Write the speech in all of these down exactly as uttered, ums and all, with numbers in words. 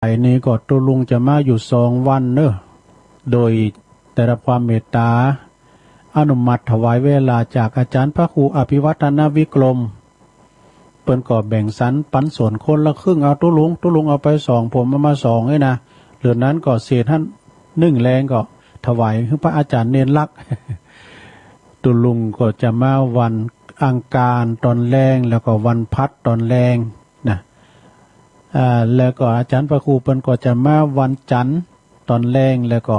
ายนี้ก็ตกลงจะมาอยู่สองวันเนอะ โดยได้รับความเมตตาอนุมัติถวายเวลาจากอาจารย์พระครูอภิวัฒนวิกรม เปิ้นก็แบ่งสรรปันส่วนคนละครึ่ง เอาตกลง ตกลงเอาไปสอง ผมเอามาสองนี่นะ เหลือนั้นก็เศษหั้นหนึ่งแรงก็ถวายให้พระอาจารย์เณรลักษณ์ ตกลงก็จะมาวันอังคารตอนแลง แล้วก็วันพฤหัสตอนแลงนะ อ่า แล้วก็อาจารย์พระครูเปิ้นก็จะมาวันจันทร์ตอนแลง แล้วก็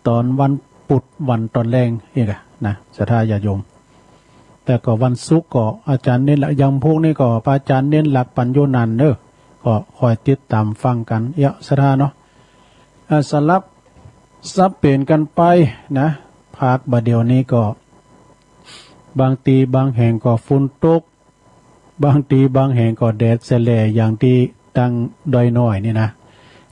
ตอนวันพุธวันตอนแลงอีกอะนะ ศรัทธาญาติโยม แล้วก็วันศุกร์ก็อาจารย์เณรลักษณ์ อย่างพวกนี้ก็พระอาจารย์เณรลักษณ์ปันอยู่นั่นเนอะ ก็คอยติดตามฟังกันเยอะ ศรัทธาเนาะ อ่า สลับสับเปลี่ยนกันไปนะ ภาคบ่าเดี่ยวนี้ก็ บางทีบางแห่งก็ฝนตก บางทีบางแห่งก็แดดแสแหล่ อย่างที่ตังดอยน้อยนี่นะ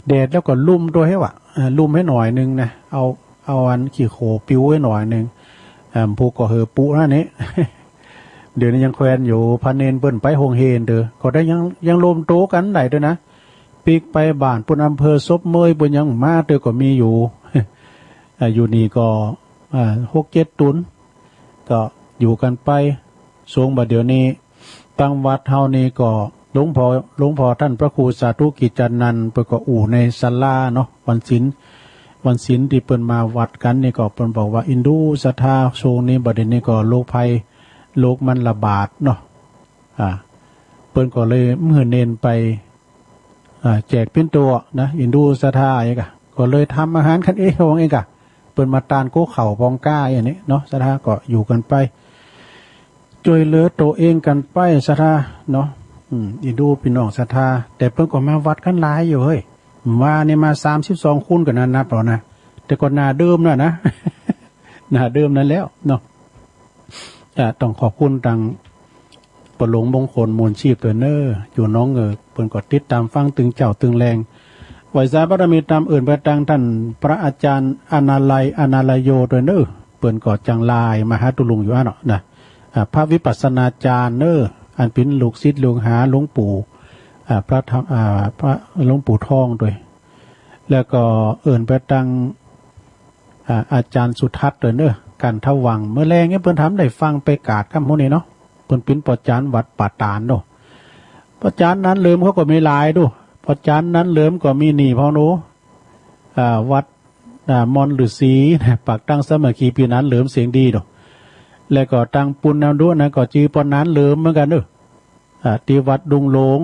แดดแล้วก็ลุ่มตัวให้วะ เอ่อ ลุ่มให้หน่อยนึงนะ เอา เอาอันขี้โคลนปิวให้หน่อยนึง อ่า ผู้ก็เหอปุนั่นนี่ เดี๋ยวนี้ยังแควนอยู่ พระเณรเปิ้นไปโฮงเฮนเด้อ ก็ได้ยัง ยังลมโตกันได้เด้อนะ ปีกไปบ้านปุ้นอำเภอศพเมยปุ้นยังมาเด้อก็มีอยู่ อ่า อยู่นี่ก็ อ่า หกเจ็ดตุน ก็อยู่กันไป ช่วงบ่าเดี่ยวนี้ ตังวัดเฮานี่ก็หลวงพ่อ หลวงพ่อท่านพระครูสาธุกิจจานันท์ เปิ้นก็อู้ในศาลาเนาะ วันศีล วันศีลที่เปิ้นมาวัดกันนี่ก็เปิ้นบอกว่า อินดูศรัทธา ช่วงนี้บ่าเดี่ยวนี้ก็โรคภัย โรคมันระบาดเนาะ อ่า เปิ้นก็เลยหื้อเณรไป อ่า แจกปิ่นโตนะ อินดูศรัทธาเองกะ ก็เลยทำอาหารกันเอง ว่าเองกะ เปิ้นมาตานโก้เข่าปองก้าอย่างนี้เนาะ ศรัทธาก็อยู่กันไป ช่วยเหลือตัวเองกันไป ศรัทธาเนาะ อืม อินดูพี่น้องศรัทธา แต่เปิ้นก็มาวัดกันหลายอยู่เฮ้ย ว่านี่มาสามสิบสองคนก็น่านับแล้วนะ แต่ก็หน้าเดิมน่ะนะ หน้าเดิมนั่นแล้วเนาะ อ่ะ ต้องขอบคุณตังปอหลวงมงคล มูลชีพ ด้วยเนอะ อยู่หนองเงิก เปิ้นก็ติดตามฟังตึงเจ๊าตึงแลง ไหว้สาบารมีตามอื่นไปตังท่านพระอาจารย์อนาลัย อนาลโย ด้วยเนอะ เปิ้นก็จังไลน์มาหาตุ๊ลุงอยู่อะเนาะนะ อ่ะ พระวิปัสสนาจารย์เนอะ อันเป๋นลูกศิษย์ลูกหาหลวงปู่ อ่ะ พระธรรม อ่ะ พระหลวงปู่ทองด้วย แล้วก็เอิ่นไปตัง อ่า อาจารย์สุทัศน์ด้วยเนอะ กันทวัง เมื่อแลงเนี่ยเปิ้นทำได้ฟังไปกาดค่ำหัวนี้เนาะ เปิ้นเป๋นป้อจารย์วัดป่าตาลเนาะ ป้อจารย์นันเหลิมเขาก็มีหลายดู ป้อจารย์นันเหลิมก็มีนี่พอหนู อ่า วัด อ่า มอนฤๅษี ปากตั้งสามัคคี ปี้นันเหลิมเสียงดีเนาะ แล้วก็ตังปุณณดุนะ ก็จื้อป้อนันเหลิมเหมือนกันเนอะ อ่า ตี้วัดดุงหลง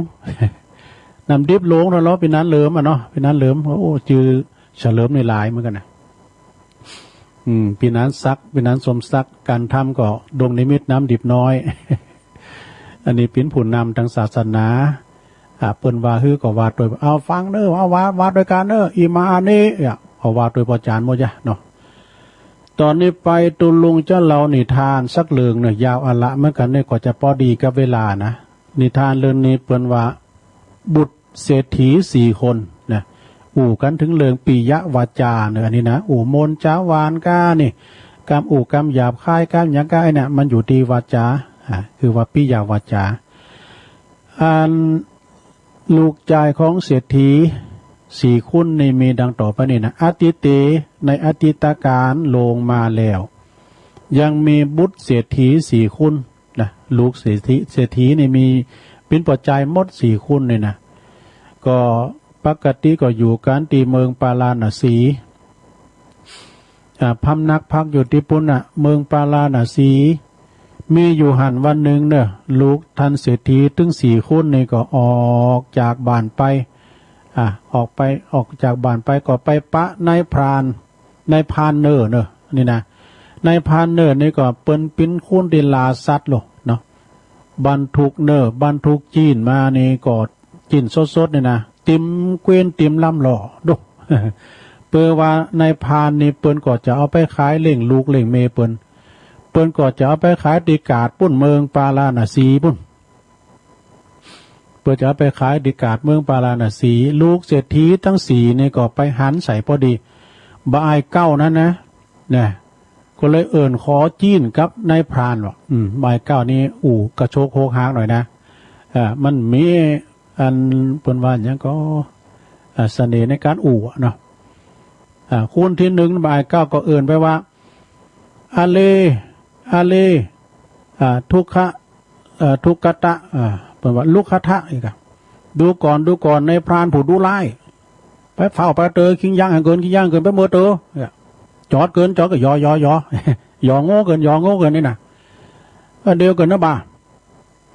น้ำดิบหลงเนาะ ปี้นันเหลิมอะเนาะ ปี้นันเหลิม โอ้ จื้อเฉลิมนี่หลายเหมือนกันนะ อืม ปี้นันศักดิ์ ปี้นันสมศักดิ์ กันทำก็ดงนิมิตรน้ำดิบน้อย อันนี้เป๋นผู้นำทางศาสนา อ่า เปิ้นว่าหื้อก็ว่าโดย เอาฟังเนอะ เอาว่า ว่าโดยกันเนอะ อิมานิ อ่ะ เอาว่าโดยป้อจารย์หมดจ้ะเนาะ ตอนนี้ไปตุ๊ลุงจะเล่านิทานสักเรื่องเนอะ ยาวอะละเหมือนกันเนี่ย ก็จะพอดีกับเวลานะ นิทานเรื่องนี้เปิ้นว่า บุตรเศรษฐีสี่คนนะ อู้กันถึงเรื่องปิยวาจาเนอะ อันนี้นะ อู้มนต์จาหวานก้านี่ กำอู้กำหยาบคายกำหยังก้าเนี่ย มันอยู่ตี้วาจา อ่า คือว่าปิยวาจา อันลูกจายของเศรษฐีสี่คนนี่มีดังต่อไปนี้นะ อติเต ในอดีตกาลล่วงมาแล้ว ยังมีบุตรเศรษฐีสี่คนนะ ลูกเศรษฐี เศรษฐีนี่มีเป๋นป้อจายหมดสี่คนนี่นะ ก็ปกติก็อยู่กันตี้เมืองปาราณสี อ่า พำนักพักอยู่ตี้ปุ้นน่ะ เมืองปาราณสี มีอยู่หั้นวันหนึ่งเนอะ ลูกท่านเศรษฐีตึงสี่คนนี่ก็ออกจากบ้านไป อ่า ออกไป ออกจากบ้านไปก็ไปปะนายพราน นายพรานเนอร์เนอะ นี่นะ นายพรานเนอร์นี่ก็เปิ้นเป๋นคนตี้ล่าสัตว์โลดเนาะ บรรทุกเนอร์ บรรทุกจีนมานี่ก็ จีนสดๆ นี่นะ เต็มเกวียนเต็มลำล้อ ดู เปื้อว่านายพรานนี่เปิ้นก็จะเอาไปขายเลี้ยงลูกเลี้ยงเมียเปิ้น เปิ้นก็จะเอาไปขายตี้กาดปุ้น เมืองปาราณสีปุ้น เปิ้นจะเอาไปขายตี้กาดเมืองปาราณสี ลูกเศรษฐีตึงสี่นี่ก็ไปหันใส่พอดี บ่าอ้ายเก้านั้นนะ นะ ก็เลยเอิ่นขอจีนกับนายพรานว่า อืม บ่าอ้ายเก้านี่อู้กระโชกโฮกฮากหน่อยนะ อ่า มันมี อันเปิ้นว่าหยังก็ อ่าเสน่ห์ในการอู้อะเนาะ อ่า คนที่หนึ่งบ่ายเก้าก็เอิ้นไปว่า อาเล อาเล อ่า ทุกขะ อ่า ทุกขะตะ อ่า เปิ้นว่าลุกขะทะอีกอะ ดูก่อน ดูก่อน นายพรานผู้ดุร้าย ไปเฝ้าไปเตอ คิงยังเกิน คิงยังเกิน ไปเมิดเตอ เนี่ย จอดเกิน จอดก็ยอยอยอยอโง่เกิน ยอโง่เกินนี่นะ เออ เดียวเกินนะบ่า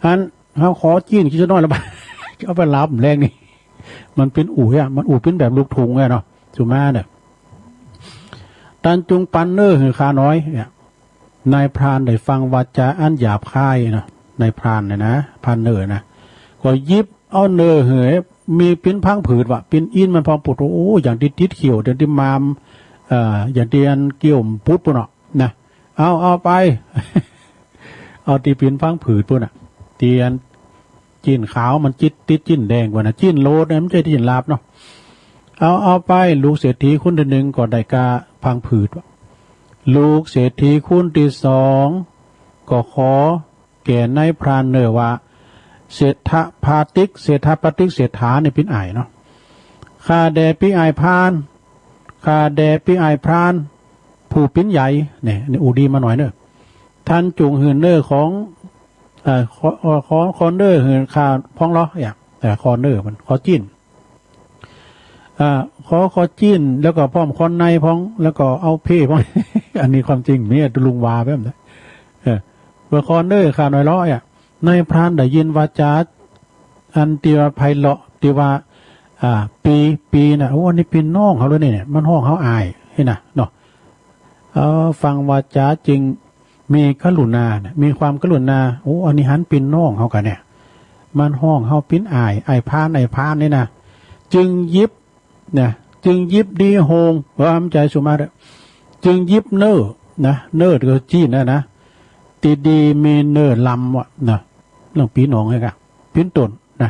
อัน เฮาขอจีนกินสักหน่อยละบ่า เอาไปลาบแรงนี่ มันเป็นอู่อะ มันอู่เป็นแบบลูกทุ่งอะเนาะ สุมาเนี่ย ตันจุงปันเน่อหื้อข้าหน่อย เนี่ย นายพรานได้ฟังวาจาอันหยาบคายเนาะ นายพรานเนี่ยนะ พรานเน่อนะ ก็หยิบเอาเน่อหื้อ มีปิ้นพังผืดว่ะ ปิ้นอินมันพองปุด โอ้ อย่างที่ติดเขี้ยว อย่างที่มาม เอ่อ อย่างที่อันเกี้ยวปุดปุ้นเนาะ นะ เอา เอาไป เอาที่ปิ้นพังผืดปุ้นน่ะ ที่อัน จีนขาวมันจิตติดจีนแดงกว่านะ จีนโลดเนี่ย มันใช่จีนลาบเนาะ เอา เอาไป ลูกเศรษฐีคนที่หนึ่งก็ได้กาพังผืดว่ะ ลูกเศรษฐีคนที่สองก็ขอแก่นายพรานเน่อว่า เศรษฐะพาติก เศรษฐะพาติก เศรษฐาเนี่ยปิ้นอ้ายเนาะ ข้าแด่ปี้อ้ายพราน ข้าแด่ปี้อ้ายพราน ผู้ปิ้นใหญ่ เนี่ย นี่อู้ดีมาหน่อยเน่อ ท่านจุงหื้อเน่อของ เอ่อ ขอ ขอ ขอ ขอเน่อหื้อข้าพองเหรอ อย่าง เอ่อ ขอเน่อมัน ขอจีน อ่า ขอ ขอจีน แล้วก็พร้อมขอในพอง แล้วก็เอาเพพอง อันนี้ความจริง เมียตุลุงวาแบบนั้น เออ ว่าขอเน่อข้าหน่อยเหรอ อ่ะ นายพรานได้ยินวาจา อันที่ว่าไพเราะ ที่ว่า อ่า ปี ปีน่ะ โอ้ อันนี้ปิ้นน้องเขาเลยเนี่ย มันฮ้องเขาอ้าย นี่นะ เนาะ เอ่อ ฟังวาจาจึงมีกรุณาน่ะ มีความกรุณา โอ้ อันนี้หันปิ้นน้องเขากะเนี่ย มันฮ้องเขาปิ้นอ้าย อ้ายพราน อ้ายพรานนี่นะ จึงหยิบ นะ จึงหยิบดีโฮง เออ มันใจสุมาเด้อ จึงหยิบเน่อ นะ เน่อก็จีนนะนะ ตีดีมีเน่อลำว่ะ นะ เรื่องปีน้องไงกะ ปิ้นต้น นะ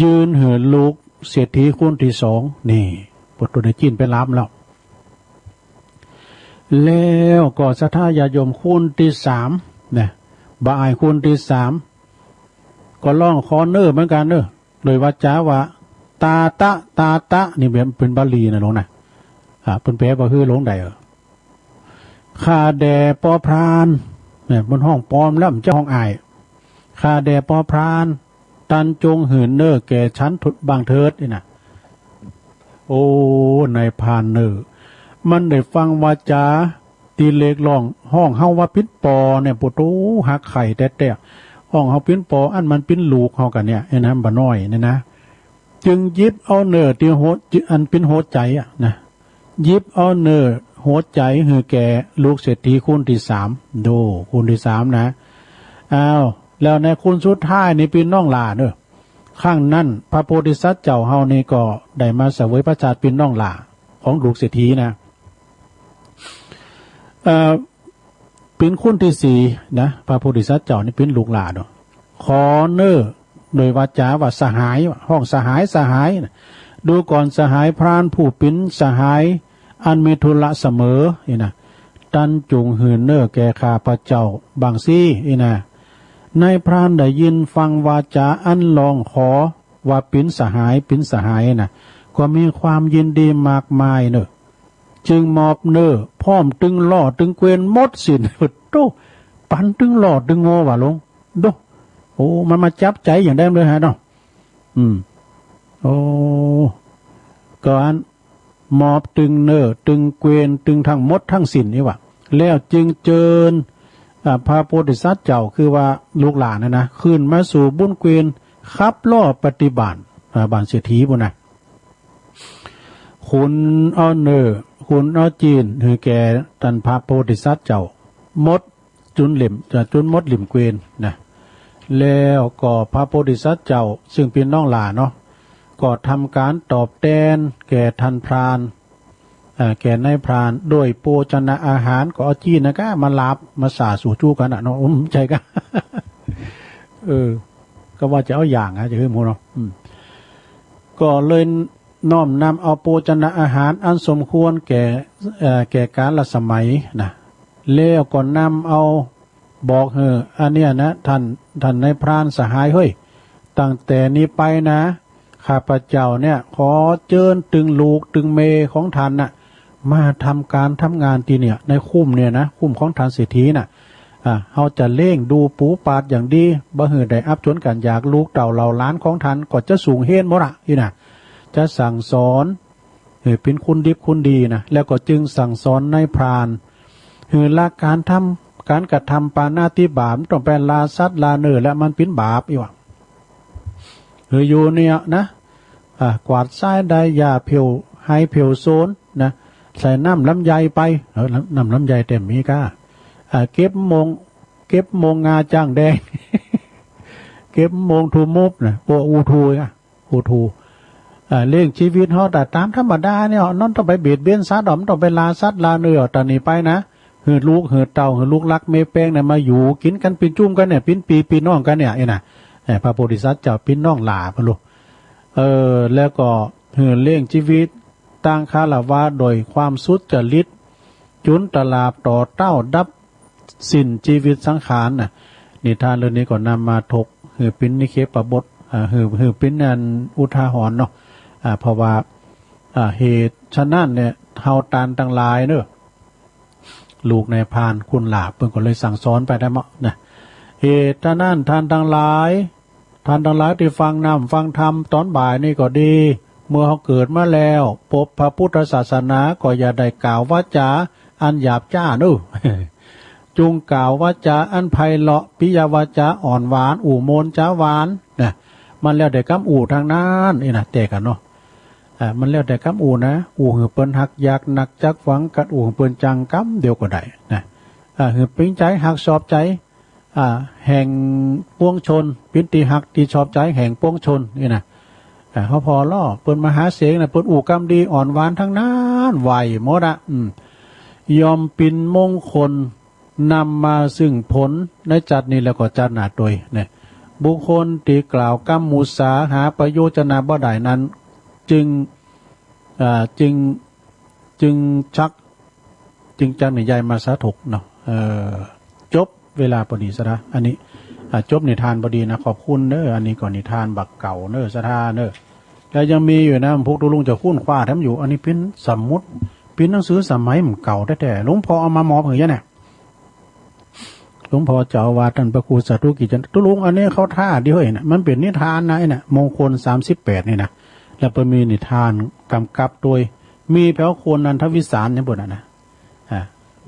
ยื่นหื้อลูกเศรษฐีคนที่สอง นี่ ปวดตัวในจีนไปลำแล้ว แล้วก็ศรัทธาญาติโยมคนที่สาม นะ บ่ายคนที่สาม ก็ร้องขอเน่อเหมือนกันเน่อ โดยวาจาว่า ตาตะ ตาตะ นี่เป็น เป็นบาลีนะหลวงนะ อ่า เปิ้นแปลว่า เฮ้อ หลวงใด๋ เออ ข้าแด่ปอพราน เนี่ย มันฮ้องปอมแล้ว มันจะฮ้องอ้าย ข้าแด่ปอพราน ตันจงหื้อเน่อแก่ฉันบางเถิด นี่นะ โอ้ นายพรานเน่อ มันได้ฟังวาจา ตี้เรียกร้อง ฮ้องเฮาว่าปิ้นปอเนี่ย ปวดโตหักไข่แต๊ๆ ฮ้องเฮาปิ้นปอ อันมันปิ้นลูกเฮากะเนี่ย ไอ้นั้นบ่น้อยเนี่ยนะ จึงหยิบเอาเน่อตี้หัว อันปิ้นหัวใจ๋อะนะ หยิบเอาเน่อหัวใจ๋หื้อแก่ลูกเศรษฐีคนที่สาม ดู คนที่สามนะ อ้าว แล้วในคนสุดท้ายนี่ปิ้นน้องหล้าเน่อ ครั้งนั้นพระโพธิสัตว์เจ้าเฮานี่ก็ได้มาเสวยพระชาติปิ้นน้องหล้าของลูกเศรษฐีนะ เอ่อ ปิ้นคนที่สี่นะ พระโพธิสัตว์เจ้านี่ปิ้นลูกหล้าเนาะ ขอเน่อโดยวาจาว่าสหาย ฮ้องสหาย สหายนะ ดูก่อนสหายพรานผู้ปิ้นสหาย อันมีธุระเสมอ นี่นะ ตันจงหื้อเน่อแก่ข้าพเจ้าบางสิ นี่นะ นายพรานได้ยินฟังวาจาอันร้องขอว่าปิ้นสหาย ปิ้นสหายนะ ก็มีความยินดีมากมายเน่อ จึงมอบเน่อพร้อมตึงล่อตึงเกวียนหมดสิ้น โต ปันตึงล่อตึงงอว่ะหลวง โด โอ้ มันมาจับใจ๋อย่างใด๋เลยฮะเนาะ อืม โอ้ ก็อันมอบตึงเน่อตึงเกวียนตึงทั้งหมดทั้งสิ้นนี่ว่ะ แล้วจึงเจิญ อ่า พระโพธิสัตว์เจ้า คือว่าลูกหล้านะนะ ขึ้นมาสู่บนเกวียน ขับล่อไปตี้บ้าน อ่า บ้านเศรษฐีปุ้นนะ ขนเอาเน่อ ขนเอาจีนหื้อแก่ต้านพระโพธิสัตว์เจ้า หมดจุนเหล่ม เอ่อ จุนหมดเหล่มเกวียนนะ แล้วก็พระโพธิสัตว์เจ้า ซึ่งปิ้นน้องหล้าเนาะ ก็ทำการตอบแตนแก่ท่านพราน เอ่อ แก่นายพราน โดยโภชนะอาหาร ก็เอาจีนนะกะ มาลาบ มาส่าสู่จู้กั๋นน่ะเนาะ อืม ใจ้กะ เออ ก็ว่าจะเอาอย่างนะ จะหื้อหมู่เนาะ อืม ก็เลยน้อมนำเอาโภชนะอาหารอันสมควรแก่ เอ่อ แก่กาลสมัยนะ แล้วก็นำเอาบอกหื้อ อันเนี้ยนะ ท่าน ท่านนายพรานสหายเฮ้ย ตั้งแต่นี้ไปนะ ข้าพเจ้าเนี่ยขอเจิญตึงลูกตึงเมย์ของท่านน่ะ มาทำการทำงานที่เนี่ย ในคุ้มเนี่ยนะ คุ้มของท่านเศรษฐีน่ะ อ่า เฮาจะเลี้ยงดูปูปาดอย่างดี บ่หื้อได้อับจนกันอยาก ลูกเต้าเหล่าหลานของท่านก็จะสูงเฮงหมดอะ นี่นะ จะสั่งสอน เออ เป็นคนดิบคนดีนะ แล้วก็จึงสั่งสอนนายพราน คือละการทำ การกระทำปาณาติบาต มันต้องไปล่าสัตว์ล่าเนื้อ และมันเป็นบาปอีกว่ะ คืออยู่เนี่ยนะ อ่า กวาดทรายได้หญ้าเผาไฮ่เผาสวนนะ ใส่น้ำลำไยไป เออ น้ำลำไยเต็มมีก้า อ่า เก็บมง เก็บมงงาจ้างแดง เก็บมงทูมุบนะ โอ้ อูทูอ่ะ โอ้โห อ่า เลี้ยงชีวิตเฮาแต่ตามธรรมดาเนี่ย มันต้องไปเบียดเบียนสัตว์ดอก มันต้องไปล่าสัตว์ล่าเนื้อ ตอนนี้ไปนะ หื้อลูกหื้อเต้าหื้อลูกหลานเมย์แป้งเนี่ยมาอยู่กินกันเป็นจุ่มกันเนี่ย เป็นปีเป็นน้องกันเนี่ย เอ้ยนะ เอ้ย พระโพธิสัตว์เจ้าเป็นน้องหล่าพะโล เออ แล้วก็หื้อเลี้ยงชีวิตตางคารวะโดยความสุจริต จุนตลาดต่อเต้าดับสิ้นชีวิตสังขารน่ะ นิทานเรื่องนี้ก็นำมาถกหื้อปิ้นนิเคปบท อ่า หื้อ หื้อปิ้นอันอุทาหรณ์เนาะ อ่า เพราะว่า อ่า เหตุฉะนั้นเนี่ย เฮาตานตังหลายเนอะ ลูกนายพรานคุณหลาบเปิ้นก็เลยสั่งสอนไปได้เหมาะนะ เหตุฉะนั้นท่านทั้งหลาย ท่านทั้งหลายที่ฟังน้ำฟังธรรมตอนบ่ายนี่ก็ดี เมื่อเฮาเกิดมาแล้ว พบพระพุทธศาสนาก็อย่าได้กล่าววาจาอันหยาบจ้าเนอะ จงกล่าววาจาอันไพเราะ ปิยวาจาอ่อนหวาน อู้โมนจาหวานนะ มันแล้วแต่กำอู้ทางนั้นนี่นะ แต่กันเนาะ อ่า มันแล้วแต่กำอู้นะ อู้หื้อเปิ้นฮักอยากนักจักฟังกัด อู้หื้อเปิ้นจังกำเดียวก็ได้นะ อ่า หื้อปิ้นใจ๋ฮักชอบใจ๋ อ่า แห่งปวงชน ปิ้นตี้ฮักตี้ชอบใจ๋แห่งปวงชนนี่นะ อ่า เฮาผ่อล่อเปิ้นมาหาเสียงนะ เปิ้นอู้กำดีอ่อนหวานทั้งนั้น ไหวหมดอะ อืม ย่อมปิ้นมงคล นำมาซึ่งผลในจัดนี้แล้วก็จัดหน้าตวยเนี่ย บุคคลที่กล่าวกำมุสาหาประโยชน์จะนาบ่ได้นั้น จึง อ่า จึง จึงชัก จึงจักนิยายมาสาถกเนาะ เอ่อ จบเวลาพอดีซะนะ อันนี้ อ่า จบนิทานพอดีนะ ขอบคุณเนอะ อันนี้ก็นิทานบักเก่าเนอะ ศรัทธาเนอะ แล้วยังมีอยู่นะ พวกตุลุงจะค้นคว้าแถมอยู่ อันนี้ปิ้นสมุด ปิ้นหนังสือสมัยมันเก่าแท้ๆ หลวงพ่อเอามามอบหื้อเนี่ย หลวงพ่อเจ้าอาวาสท่านพระครูสาธุกิจจนะ ตุลุง อันนี้เข้าท่าดีเฮ้ยนะ มันเป็นนิทานนะไอ้นะ มงคลสามสิบแปดนี่นะ แล้วเปิ้นมีนิทานกำกับโดย มีแผวโคนนันทวิสารเนี่ยเปิ้นน่ะนะ อ่า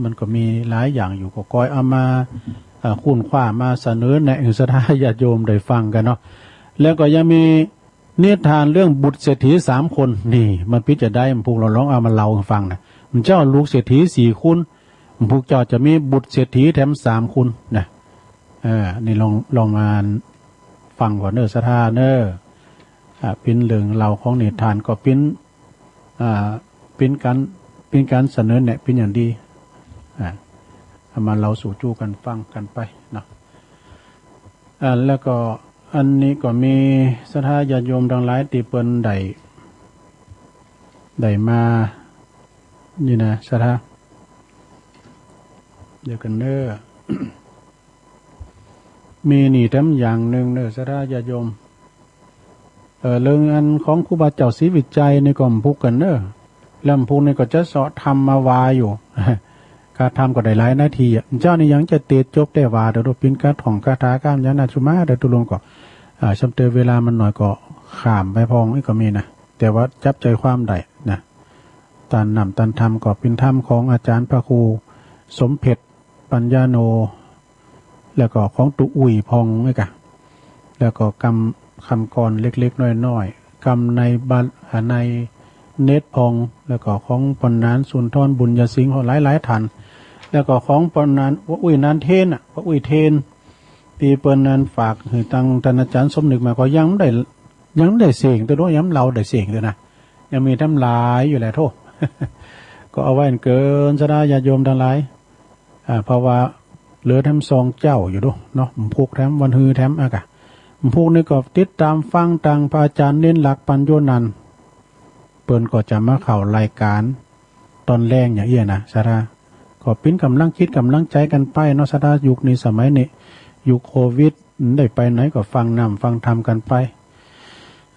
มันก็มีหลายอย่างอยู่ ก็คอยเอามา อ่า ค้นคว้ามาเสนอแนะให้ศรัทธาญาติโยมได้ฟังกันเนาะ แล้วก็ยังมี นิทานเรื่องบุตรเศรษฐีสามคน นี่ มันปิ้นจะได้ พวกเราลองเอามาเล่าให้ฟังนะ มันเจ้าลูกเศรษฐีสี่คน พวกเจ้าจะมีบุตรเศรษฐีแถมสามคนนะ เออ นี่ลอง ลองมาฟังก่อนเนอะ ศรัทธาเนอะ อ่า ปิ้นเรื่องเล่าของนิทานก็ปิ้น อ่า ปิ้นการ ปิ้นการเสนอแนะปิ้นอย่างดี อ่า เอามาเล่าสู่จู้กันฟังกันไปเนาะ อ่า แล้วก็อันนี้ก็มีศรัทธาญาติโยมทั้งหลายที่เปิ้นได้ ได้มา นี่นะ ศรัทธา เดี๋ยวกันเนอะ มีนี่แถมอย่างหนึ่งเนอะ ศรัทธาญาติโยม เอ่อ เรื่องอันของครูบาเจ้าศรีวิชัยนี่ก็มันพุกกันเนอะ แล้วมันพุกนี่ก็จะเสาะธรรมมาวาอยู่ คาธรรมก็ได้หลายนาทีอ่ะ เจ้านี่ยังจะเตะจบแต่ว่า เดี๋ยวปิ้นคาถ่องคาถาข้ามยานาชุมา เดี๋ยวตุลุงก็ อ่า ช่ำเตอเวลามันหน่อยก็ข้ามไปพองนี่ก็มีนะ แต่ว่าจับใจความได้นะ ตานน้ำตานธรรมก็ปิ้นธรรมของอาจารย์พระครูสมเพชรปัญญาโน แล้วก็ของตุอุ่ยพองนี่กะ แล้วก็กำ คำกรเล็กๆน้อยๆ กำในบัล อ่า ในเน็ตพอง แล้วก็ของปอนนานสุนทรบุญญาสิงห์หลายๆท่าน แล้วก็ของปอนนาน พระอุ่ยนานเทนอ่ะ พระอุ่ยเทน ที่เปิ้นนั้นฝากให้ตังท่านอาจารย์สมนึกมา ก็ยังไม่ได้ ยังไม่ได้เสียงตัวเนาะ ยังเล่าได้เสียงตัวนะ ยังมีแถมหลายอยู่แหละโทษ ก็เอาไว้อันเกินศรัทธาญาติโยมทั้งหลาย อ่า เพราะว่าเหลือแถมสองเจ้าอยู่เนาะ มันพุกแถมวันฮือแถมอ่ะกะ มันพุกนี่ก็ติดตามฟังตังพระอาจารย์เน้นหลักปัญโยนันท์ เปิ้นก็จะมาเข้ารายการตอนแลงอย่างเอี้ยนะ ศรัทธา ก็ปิ้นกำลังจิตกำลังใจกันไปเนาะ ศรัทธา ยุคนี้สมัยนี้ ยุคโควิด ได้ไปไหนก็ฟังน้ำฟังธรรมกันไป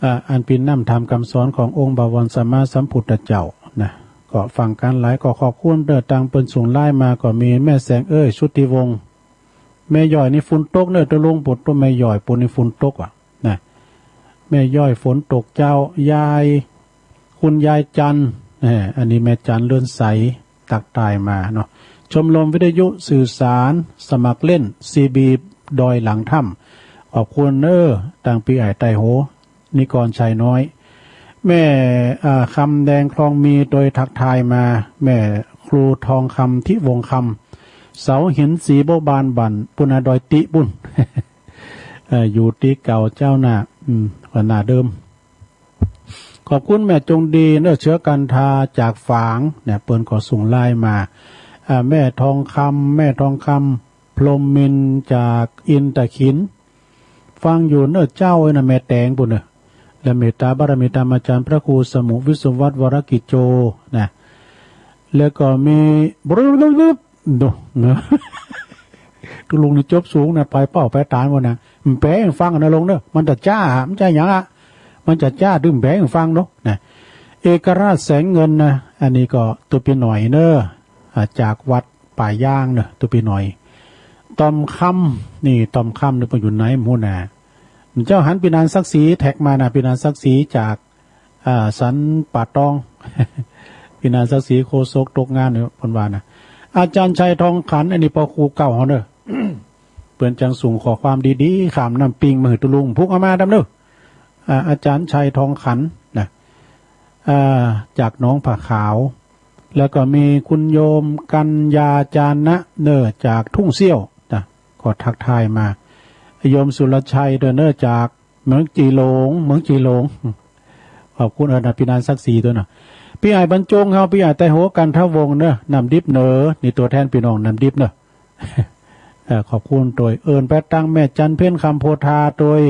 อ่า อันเป็นน้ำธรรมคำสอนขององค์บวรสัมมาสัมพุทธเจ้านะ ก็ฟังกันหลาย ก็ขอบคุณเด้อ ตังเปิ้นส่งไลน์มา ก็มีแม่แสงเอ้ย ชุติวงศ์ แม่ย่อยนี่ฝนตกเนอะ ตะลุง ปุดตัวแม่ย่อยปุดนี่ฝนตกอ่ะนะ แม่ย่อยฝนตกเจ้า ยาย คุณยายจันทร์ เอ่อ อันนี้แม่จันทร์เลื่อนใส ตักทายมาเนาะ ชมรมวิทยุสื่อสาร สมัครเล่น ซีบี ดอยหลังถ้ำ ขอบคุณเนอะ ตังปีไอไตโห นิกรชัยน้อย แม่ อ่า คำแดงคลองมีโดยทักทายมา แม่ครูทองคำทิวงศ์คำ เสาหินสีโบบานบั่น ปุณณดอยติบุญ เอ่อ อยู่ที่เก่าเจ้าหน้า อืม กว่าหน้าเดิม ขอบคุณแม่จงดีเนอะ เชื้อกันทาจากฝางเนี่ย เปิ้นก็ส่งไลน์มา อ่า แม่ทองคำ แม่ทองคำ พรหมมินทร์จากอินตะขิน ฟังอยู่เนอะเจ้าเอ้ยนะ แม่แตงปุ้นเนอะ และเมตตาบารมีธรรมอาจารย์พระครูสมุวิศวัตรวรกิจโจนะ แล้วก็มี บรึบ ดู ตุลุงนี่จบสูงนะ ไปเป้าไปตานวะนะ มันแปลให้ฟังนะลุงเนอะ มันจะจ้า มันจะหยังอะ มันจะจ้า ดื่มแปลให้ฟังเนอะนะ เอกราชแสงเงินนะ อันนี้ก็ตัวปีหน่อยเนอะ อ่า จากวัดป่ายางเนอะ ตัวปีหน่อย ตอมคำ นี่ตอมคำนี่เปิ้นอยู่ไหนหมู่น่ะ เจ้าหันปีนานศักดิ์ศรีแท็กมานะ ปีนานศักดิ์ศรีจาก อ่า สันป่าตอง ปีนานศักดิ์ศรีโฆษกตกงานเนี่ยเปิ้นว่านะ อาจารย์ชัยทองขัน อันนี้ปอครูเก่าเฮาเนอะ เปิ้นจังส่งข้อความดีๆ ข้ามน้ำปิงมาหื้อตุลุง พุกเอามาดำเนอะ อ่า อาจารย์ชัยทองขันนะ อ่า จากหนองผาขาว แล้วก็มีคุณโยมกัญญาจานะเนอะ จากทุ่งเสี้ยวนะ ก็ทักทายมา โยมสุรชัยเด้อเนอะ จากเมืองจีหลง เมืองจีหลง ขอบคุณ เออนะ ปีนานศักดิ์ศรีด้วยเนอะ ปีอ้ายบรรจงเฮา ปีอ้ายไตโห กันทวงศ์เนอะ น้ำดิบเนอะ นี่ตัวแทนปีน้องน้ำดิบเนอะ เอ่อ ขอบคุณโดย เอิ้นไปตังแม่จันเพ็ญคำโพธาโดย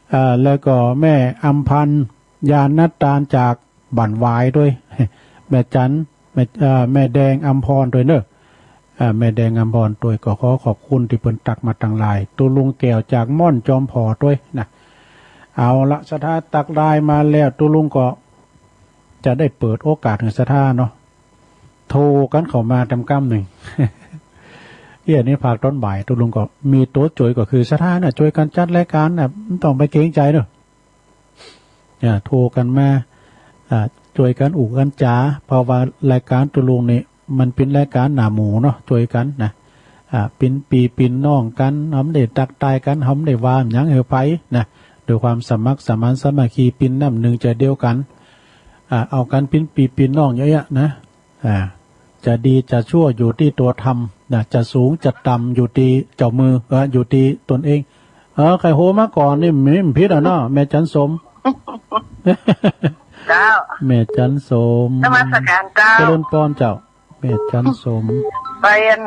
เอ่อ แล้วก็แม่อำพันธ์ ญาณตาลจากบ้านหวายโดย แม่จัน แม่ เอ่อ แม่แดงอำพรโดยเนอะ เอ่อ แม่แดงอำพรโดย ก็ขอขอบคุณที่เปิ้นตักมาตังหลาย ตุลุงแก้วจากม่อนจอมผอโดยนะ เอาละ ศรัทธาตักไลน์มาแล้ว ตุลุงก็จะได้เปิดโอกาสให้ศรัทธาเนาะ โทรกันเข้ามาตำกำหนึ่ง เอี้ย นี่ภาคตอนบ่าย ตุลุงก็มีตัวช่วยก็คือศรัทธาน่ะ ช่วยกันจัดรายการน่ะ ไม่ต้องไปเกรงใจเนอะ อ่า โทรกันมา อ่า ช่วยกันอู้กันจ๋า เพราะว่ารายการตุลุงนี่ มันเป็นรายการหน้าหมู่เนาะ ช่วยกันนะ อ่า เป็นปีเป็นน้องกัน เฮาบ่ได้ตักตายกัน เฮาบ่ได้ว่าหยังหื้อไผนะ ด้วยความสมัครสมานสามัคคี เป็นน้ำหนึ่งใจเดียวกัน อ่า เอากันเป็นปีเป็นน้องเยอะแยะนะ อ่า จะดีจะชั่วอยู่ที่ตัวทำนะ จะสูงจะต่ำอยู่ที่เจ้ามือ เออ อยู่ที่ตนเอง เออ ใครโหมาก่อนนี่มีผิดอ่ะเนาะ แม่จันสม เจ้า แม่จันสม นมัสการเจ้า เจริญพรเจ้า แม่จันสม ไปอัน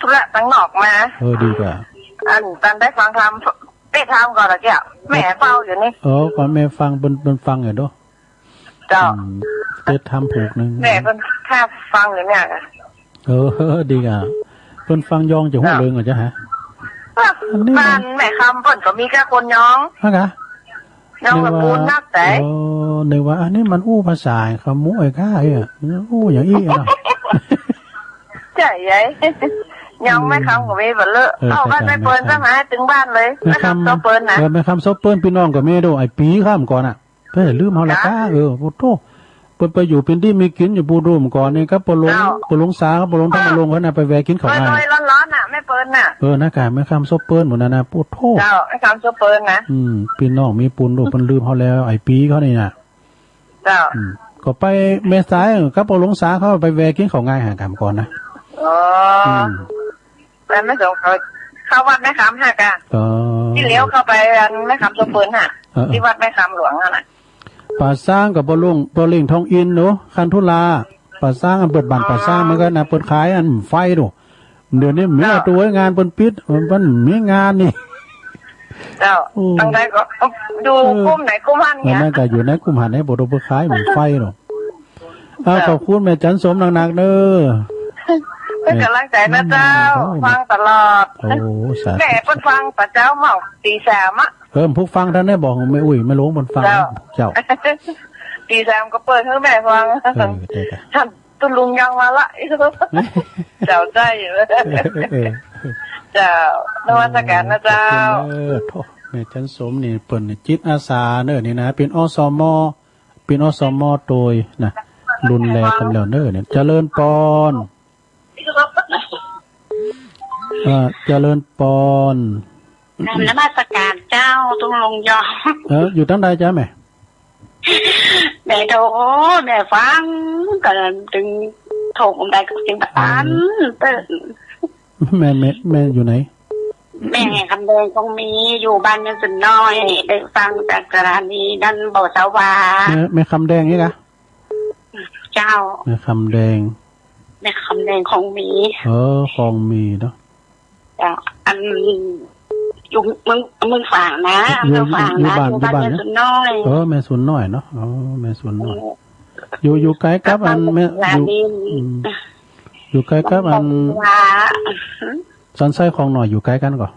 ธุระตังนอกมา เออ ดีกว่า อันตันได้ฟังธรรม ได้ธรรมก่อนละแก้ว แม่เฝ้าอยู่นี่ เออ ก่อนแม่ฟัง เปิ้น เปิ้นฟังอยู่เด้อ เจ้า อืม เทศน์ธรรมผูกหนึ่ง แม่เปิ้นข้าฟังอยู่เนี่ย เออ ดีอ่ะ เปิ้นฟังยองจะฮู้เรื่องอ่ะเจ้าฮะ อันนี้มัน บ้านแม่คำเปิ้นก็มีแค่คนยอง ฮะกะ ยองละปูนนักแต่ เออ นึกว่าอันนี้มันอู้ภาษาขมุไอ้ข้าเอ้ย อู้อย่างอี้เนาะ ใช่ไง ยองแม่คำก็มีบ่เลอะ เออ เอาบ้านแม่เปิ้น ใช่ๆ ซะมาให้ถึงบ้านเลย แม่คำ แม่คำโซเปิ้นนะ เออ แม่คำโซเปิ้น พี่น้องก็มีดู ไอ้ปีข้ามก่อนอ่ะ เพิ่นลืมเฮาละกะ เออ โอ้โธ่ เปิ้นไปอยู่เป็นที่มีกินอยู่ปูดูมก่อนนี่ครับ ปอหลวง เจ้า ปอหลวงสา ปอหลวงธรรมรงค์เขาน่ะ ไปแวะกินข้าว เออ ง่าย โดยร้อนๆน่ะ แม่เปิ้นน่ะ เออ นะกะ แม่คำโซเปิ้นหมดนะนะ โอ้โธ่ เจ้า แม่คำโซเปิ้นนะ อืม พี่น้องมีปูนดู เปิ้นลืมเฮาแล้ว ไอ้ปีเขานี่น่ะ เจ้า อืม ก็ไปแม่สายครับ ปอหลวงสาเขาไปแวะกินข้าวง่ายหาคำก่อนนะ อ๋อ อืม ไปแม่สงเขา เข้าวัดแม่คำฮะกะ อ๋อ ที่เลี้ยวเข้าไปอันแม่คำโซเปิ้นฮะ เออๆ ที่วัดแม่คำหลวงนั่นน่ะ ป่าซางกับปอหลวง ปอหลวงทองอินเนาะ คันธุลา ป่าซางอันเปิดบ้านป่าซางเหมือนกันนะ เปิดขายอันไฟดู เดี๋ยวนี้มี เจ้า ตัวงานเปิ้นปิด เปิ้นมีงานนี่ เจ้า โอ้ ตั้งแต่ก็อยู่ เออ กลุ่มไหนกลุ่มหั้นเนี่ย นั่นก็อยู่ในกลุ่มหั้น ให้บ่ต้องไปขายหมู่ไฟหรอก อ่า เจ้า ขอบคุณแม่จันสมหนักๆเด้อ เป็นกำลังใจนะเจ้า ฟังตลอด โอ้ สาธุ แม่เปิ้นฟังประจำเมาตีสามอะ เออ ผู้ฟังท่านได้บอก แม่อุ้ย แม่หลวงเปิ้นฟัง เจ้า เจ้า ตีสามก็เปิดให้แม่ฟัง เออ ได้ครับ ท่าน ตุ๊ลุงยังมาละ เจ้าได้อยู่ เออ เออ เจ้า นมัสการนะเจ้า ขอบคุณเด้อ โถ่ แม่จันสมนี่เปิ้นจิตอาสาเด้อนี่นะ เป็น อสม. เป็น อสม. โดยนะ รุ่นแรกกำแล้วเด้อเนี่ย เจริญปอน เอ่อ เจริญปอน กราบนมัสการเจ้า ตุ๊ลุงยอง เออ อยู่ตังใดจ๊ะแม่ แม่โทร แม่ฟัง ก็ถึงโทรผมได้ก็สิบอัน เออ แม่ แม่ แม่อยู่ไหน แม่คำแดงของมี อยู่บ้านยายสุนน้อย ได้ฟังจากสถานีนั่นบ่สว่าง แม่ แม่คำแดงนี่กะ เจ้า แม่คำแดง แม่คำแดงของมี เออ ของมีเนาะ เจ้า อันอยู่เมือง เมืองฝางนะ อยู่ เมืองฝางนะ อยู่บ้าน อยู่บ้าน อยู่บ้าน แม่ นะ สุนน้อย เออ แม่สุนน้อยเนาะ อ๋อ แม่สุนน้อย เออ อยู่ อยู่ใกล้กับอันแม่ อยู่ อืม อยู่ใกล้กับอัน ว่า สันทรายของน้อยอยู่ใกล้กันก่อ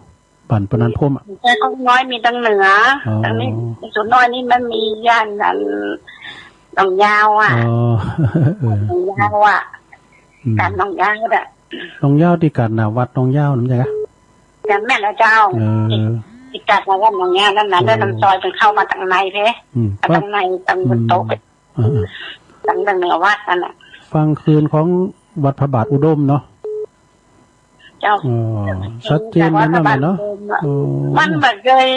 บ้านปนันพรหมอะ แต่ของน้อยมีตังเหนือ อ๋อ ตังนี้ สุนน้อยนี่มันมีย่านนั้น หนองยาวอะ อ๋อ เออ หนองยาวอะ อืม กาดหนองยาวอะ หนองยาวที่กาดหน้าวัดหนองยาวนั่นใช่ไหม จำแม่นแล้วเจ้า เออ ที่กาดหน้าวัดหนองยาวนั่นนะ เออ แล้วทางซอยเป็นเข้ามาทางในเด้ อืม มาทางใน ทางบนโต๊ะ อืม เออ เออ ทางด้านเหนือวัดนั่นน่ะ ฟังคืนของวัดพระบาทอุดมเนาะ เจ้า อ๋อ ชัดเจนเลยนะแม่เนาะ เออ มันบ่เคย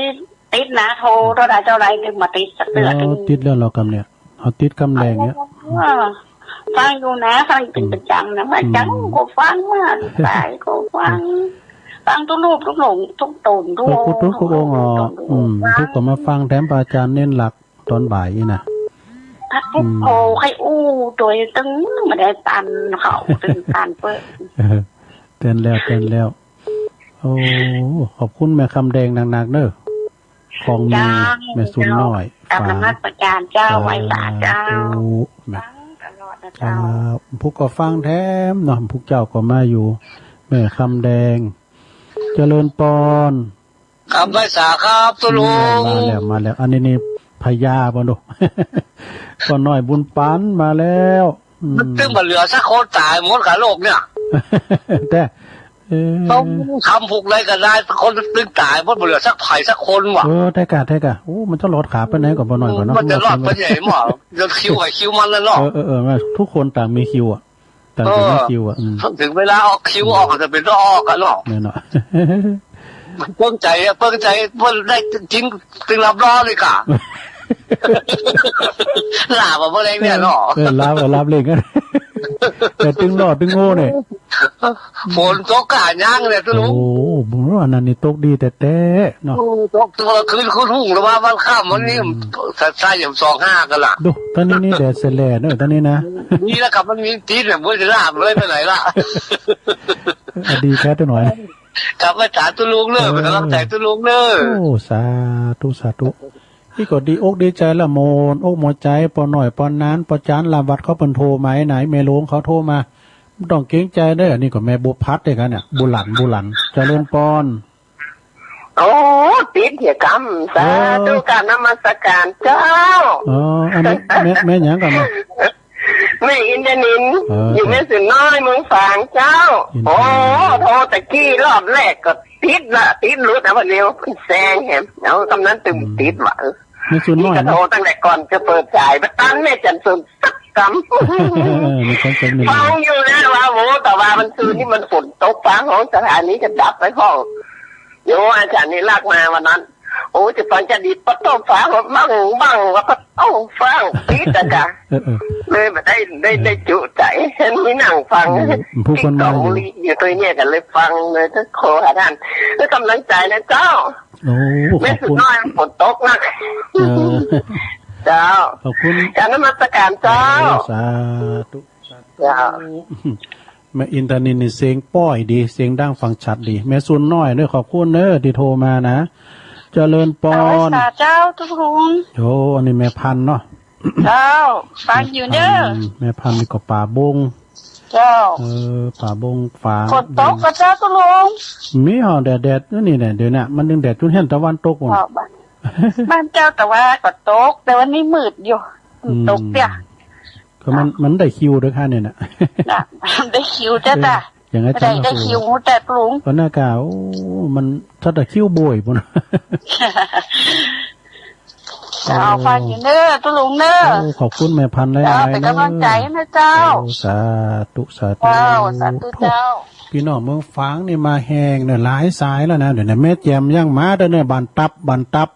ติดนะ โทรเท่าใดเท่าใดถึงมาติดสักเทื่อ อ๋อ ติดแล้วเหรอกำเนี่ย เอาติดกำแดงเนี่ย เออ ฟังอยู่นะ ฟังเป็นประจำนะ ว่าจัง อืม ก็ฟัง ว่าสายก็ฟัง อืม ฟังทุกรูปทุกหลงทุกตนทุก ทุก ทุกองค์ ทุกองค์ ทุกองค์ อ๋อ ทุกองค์ อืม ฟัง ทุกก็มาฟังแถมพระอาจารย์เน้นหลัก ตอนบ่ายนี่นะ พักพุทโธ อืม ใครอู้โดยตึงมาได้ตันเขาตึงตันเปิ้น เออ เต้นแล้ว เต้นแล้ว โอ้ ขอบคุณแม่คำแดงหนักๆเด้อ ของมี เจ้า แม่สุนน้อย กราบนมัสการเจ้า สาธุ ไหว้สาเจ้า แม่ ฟังตลอดนะเจ้า ครับ ผู้ก็ฟังแถมเนาะ ผู้เจ้าก็มาอยู่ แม่คำแดง เจริญปอน ครับ ไหว้สาครับ ตุ๊ลุง มาแล้ว มาแล้ว อันนี้นี่พญาบ่ดู ป้าน้อยบุญปันมาแล้ว อืม มันตึงบ่เหลือสักคน ตายหมดกะโลกเนี่ย แต่ เออ ต้องทำผูกใดก็ได้ คนตึงตายหมด บ่เหลือสักไผสักคนว่ะ เออ แต่กะ แต่กะ โอ้ มันจะรอดขาไปไหนก่อน ป้าน้อยก่อนเนาะ มันจะรอดไปไหนหมอ จะคิวไผคิวมันแล้วเนาะ เออ เออ เออ ทุกคนต่างมีคิวอะ ต่างจากนี้คิวอะ เออ อืม ถึงเวลาออกคิวออกก็จะเป็นต้องออกกันเนาะ แน่นอน เปิ้งใจอะ เปิ้งใจ เปิ้งได้จริง ตึงรับรองเลยค่ะ ลาบอะ เมื่อไรเนี่ยเนาะ เออ ลาบก็ลาบเลยกัน แต่ตึงหล่อตึงโง่เนี่ย ฝนตกกะย่างเนี่ย ตุ๊ลุง โอ้ บุญว่าอันนั้นนี่ตกดีแต่แต่เนาะ อืม ตกตัวคืน คืนหุ้ง หรือว่าวันค่ำวันนี้ อืม ถ้าใช่อย่างสองห้ากันล่ะ ดู ตอนนี้นี่แดดแสลดเนอะ ตอนนี้นะ นี่แหละครับ มันมีติดเนี่ย บ่ได้ลาบเลยไปไหนล่ะ อ่ะ ดีแท้ตัวหน่อย ครับ ไหว้สาตุ๊ลุงเนอะ เออ เป็นกำลังใจตุ๊ลุงเนอะ โอ้ สาธุ สาธุ นี่ก็ดีอกดีใจละ โมนอกโมนใจ ป้อน้อย ป้อหนาน ป้อจ๋าน ลาวัดเขาเปิ้นโทรมาไหน แม่หลวงเขาโทรมา บ่ต้องเกรงใจเด้อ อันนี้ก็แม่บัวผัดเด้อกันเนี่ย บุหลัน บุหลัน เจริญปอน โอ้ ติดเหียกำ สาธุ เออ กราบนมัสการเจ้า อ๋อ อันนี้แม่ แม่หยังก่อนนะ แม่อินทนิล เออ อยู่แม่สุนน้อย เมืองฝางเจ้า อินทนิล โอ้ โทรตะกี้รอบแรกก็ติดละ ติดหลุดเอาเดียว แซงแหม เอากำนั้นตึง อืม ติดว่ะ เออ แม่สุนน้อยนะ นี่ก็โทรตั้งแต่ก่อนจะเปิดสาย บ่ตันแม่จันสมสักกำ เออ แม่จันสมนี่ ฟังอยู่นะว่า โอ้ แต่ว่ามันคืนนี้มันฝนตก ฟ้าห้อง สถานีก็ดับไปห้อง โยอาจารย์นี่ลากมาวันนั้น โอ้ จะฟังจะดี ปะโต้ฟ้าบังบัง ว่าปะโต้ฟ้าปิดอะจ้ะ เออ เออ เลยบ่ได้ ได้ ได้จุใจ เห็นมีหนังฟัง อืม ผู้คนมาอยู่ ติ๊กต็อกอยู่ตัวเนี่ย ก็เลยฟังเลย ก็ขอหาท่าน ให้กำลังใจนะเจ้า โอ้ ขอบคุณ แม่สุนน้อย ฝนตกนะ เออ เจ้า ขอบคุณ กราบนมัสการเจ้า เออ สาธุ สาธุ เจ้า แม่อินทนิลนี่เสียงป้อยดี เสียงดังฟังชัดดี แม่สุนน้อยเด้อ ขอบคุณเด้อที่โทรมานะ เจริญปอน สาธุเจ้าตุ๊ลุง โอ้ อันนี้แม่พันธุ์เนาะ เจ้า ฟังอยู่เด้อ แม่พันธุ์ อืม แม่พันธุ์นี่ก็ป่าบง เจ้า เออ ผาบงฝาง ฝนตกก็เจ้าตุลุง มีหอแดดแดดอยู่นี่เนี่ย เดี๋ยวนี้มันยังแดดจุนเห็นตะวันตกพุ่น อ๋อ บ้าน บ้านเจ้าแต่ว่าก็ตก แต่วันนี้มืดอยู่ อืม ตกเนี่ย ก็มัน มันได้คิวด้วยค่ะเนี่ยนะ น่ะ ได้คิวจ้ะ เออ จ้ะ อย่างอาจารย์ ได้ ก็คือ คิวแต่ปรุง ก็น่ากะ โอ้ มันถ้าแต่คิวบ่อยพุ่น เจ้า เออ ฟังอยู่เน้อ ตุลุงเน้อ โอ้ ขอบคุณแม่พันธุ์หลายๆ เจ้า เป็นกำลังใจนะเจ้า เน้อ โอ้ สาธุ สาธุ เจ้า สาธุ โอ้ เจ้า พี่น้องเมืองฝางนี่มาแฮงเน้อ หลายสายแล้วนะ เดี๋ยวนี้แม่แจ่มยังมาเด้อเน้อ บ้านตับ บ้านตับ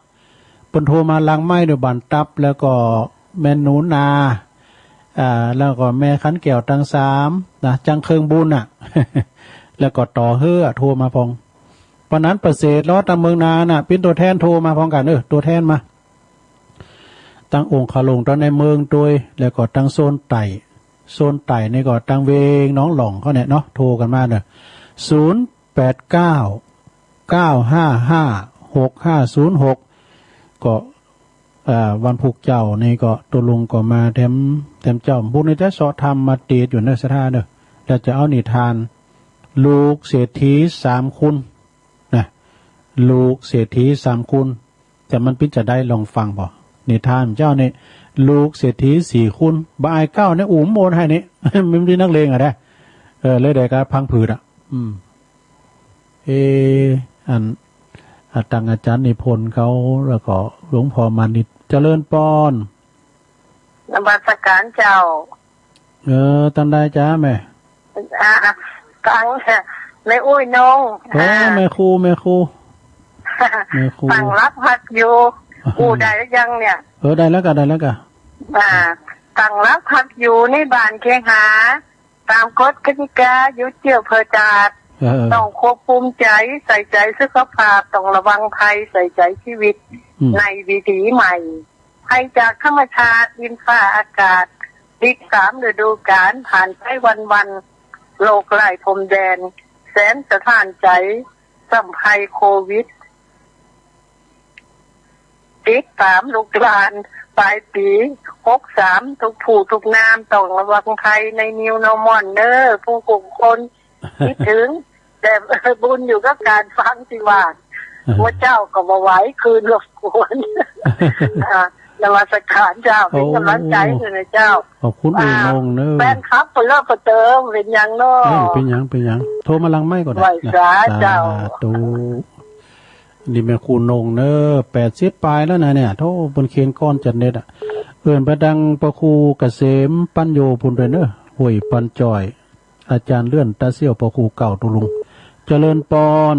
เปิ้นโทรมาหลังไมค์เด้อ บ้านตับ แล้วก็แม่หนูนา อ่า แล้วก็แม่ขันแก้วตังสามนะ จังเคิงบุญน่ะ แล้วก็ต่อเฮือโทรมาพอง ปานนั้นประเสริฐรอดตังเมืองนาน่ะ เป็นตัวแทนโทรมาพร้อมกัน เออ ตัวแทนมา ตังองคลุงตังในเมืองตวย แล้วก็ตังโซนใต้ โซนใต้นี่ก็ตังเวงหนองหล่องเขาเนี่ยเนาะ โทรกันมาเนอะ ศูนย์แปดเก้า เก้าห้าห้า หกห้าศูนย์หก ก็ อ่า วันพุธเจ้านี่ก็ตุลุงก็มาแถม แถมเจ้า พุธนี้จะเสาะธรรมมาเตดอยู่เนอะ ศรัทธาเนอะ แล้วจะเอานิทาน ลูกเศรษฐีสามคนนะ ลูกเศรษฐีสามคน แต่มันเป็นจะได้ลองฟังบ่ นิทานเจ้านี่ ลูกเศรษฐีสี่คน บ่อายเก้าเนี่ย อุ้มโอนให้นี่ มันเป็นนักเลงอะนะ เออ เลยได้การพังผืดอะ อืม เอ อัน อ่ะ ตังอาจารย์นิพนธ์เขา แล้วก็หลวงพ่อมานิต เจริญปอน นมัสการเจ้า เออ ตังใดจ้าแม่ อ่า ตังแม่อุ้ยนง โอ้ อ่า แม่ครู แม่ครู แม่ครู ตั้งรับฮัดอยู่ อู้ได้หรือยังเนี่ย เออ ได้แล้วกะ ได้แล้วกะ อ่า ตั้งรับฮัดอยู่ในบ้านเคหา ตามกฎกติกาอยู่เจื้อเพื่อชาติ เออ ต้องควบคุมใจ ใส่ใจสุขภาพ ต้องระวังภัย ใส่ใจชีวิต อืม ในวิถีใหม่ ภัยจากธรรมชาติ ดินฟ้าอากาศ ติดตามฤดูกาล ผ่านไปวันๆ โลกไร้พรมแดน แสนสะท้านใจ ซ้ำภัยโควิด ติดตามลูกหลาน ปลายปีหกสาม ทุกผู้ทุกนาม ต้องระวังภัยใน New Normal เน้อ ผู้คนคิดถึง แต่บุญอยู่กับการฟังที่ว่า พระเจ้าก็บ่ไหวคืนรบกวน อ่านมัสการเจ้า เป็นกำลังใจให้นะเจ้า ขอบคุณ อ่า แม่นงเน้อ แฟนคลับเพิ่นเลิกก็เติม เป็นหยังเนาะ เออ เป็นหยัง เป็นหยัง โทรมาหลังไมค์ก็ได้ ไหว้สาเจ้า สาธุ นี่แม่ครูนงเน้อ แปดสิบปลายแล้วนะเนี่ย โธ่ เพิ่นเขียนกลอนจัดเด็ดอะ เอิ้นไปดังพระครูเกษมปัญโญพุ้นด้วยเน้อ ห้วยปันจอย อาจารย์เลื่อนตาเสี่ยว พระครูเก่าตุลุง เจริญปอน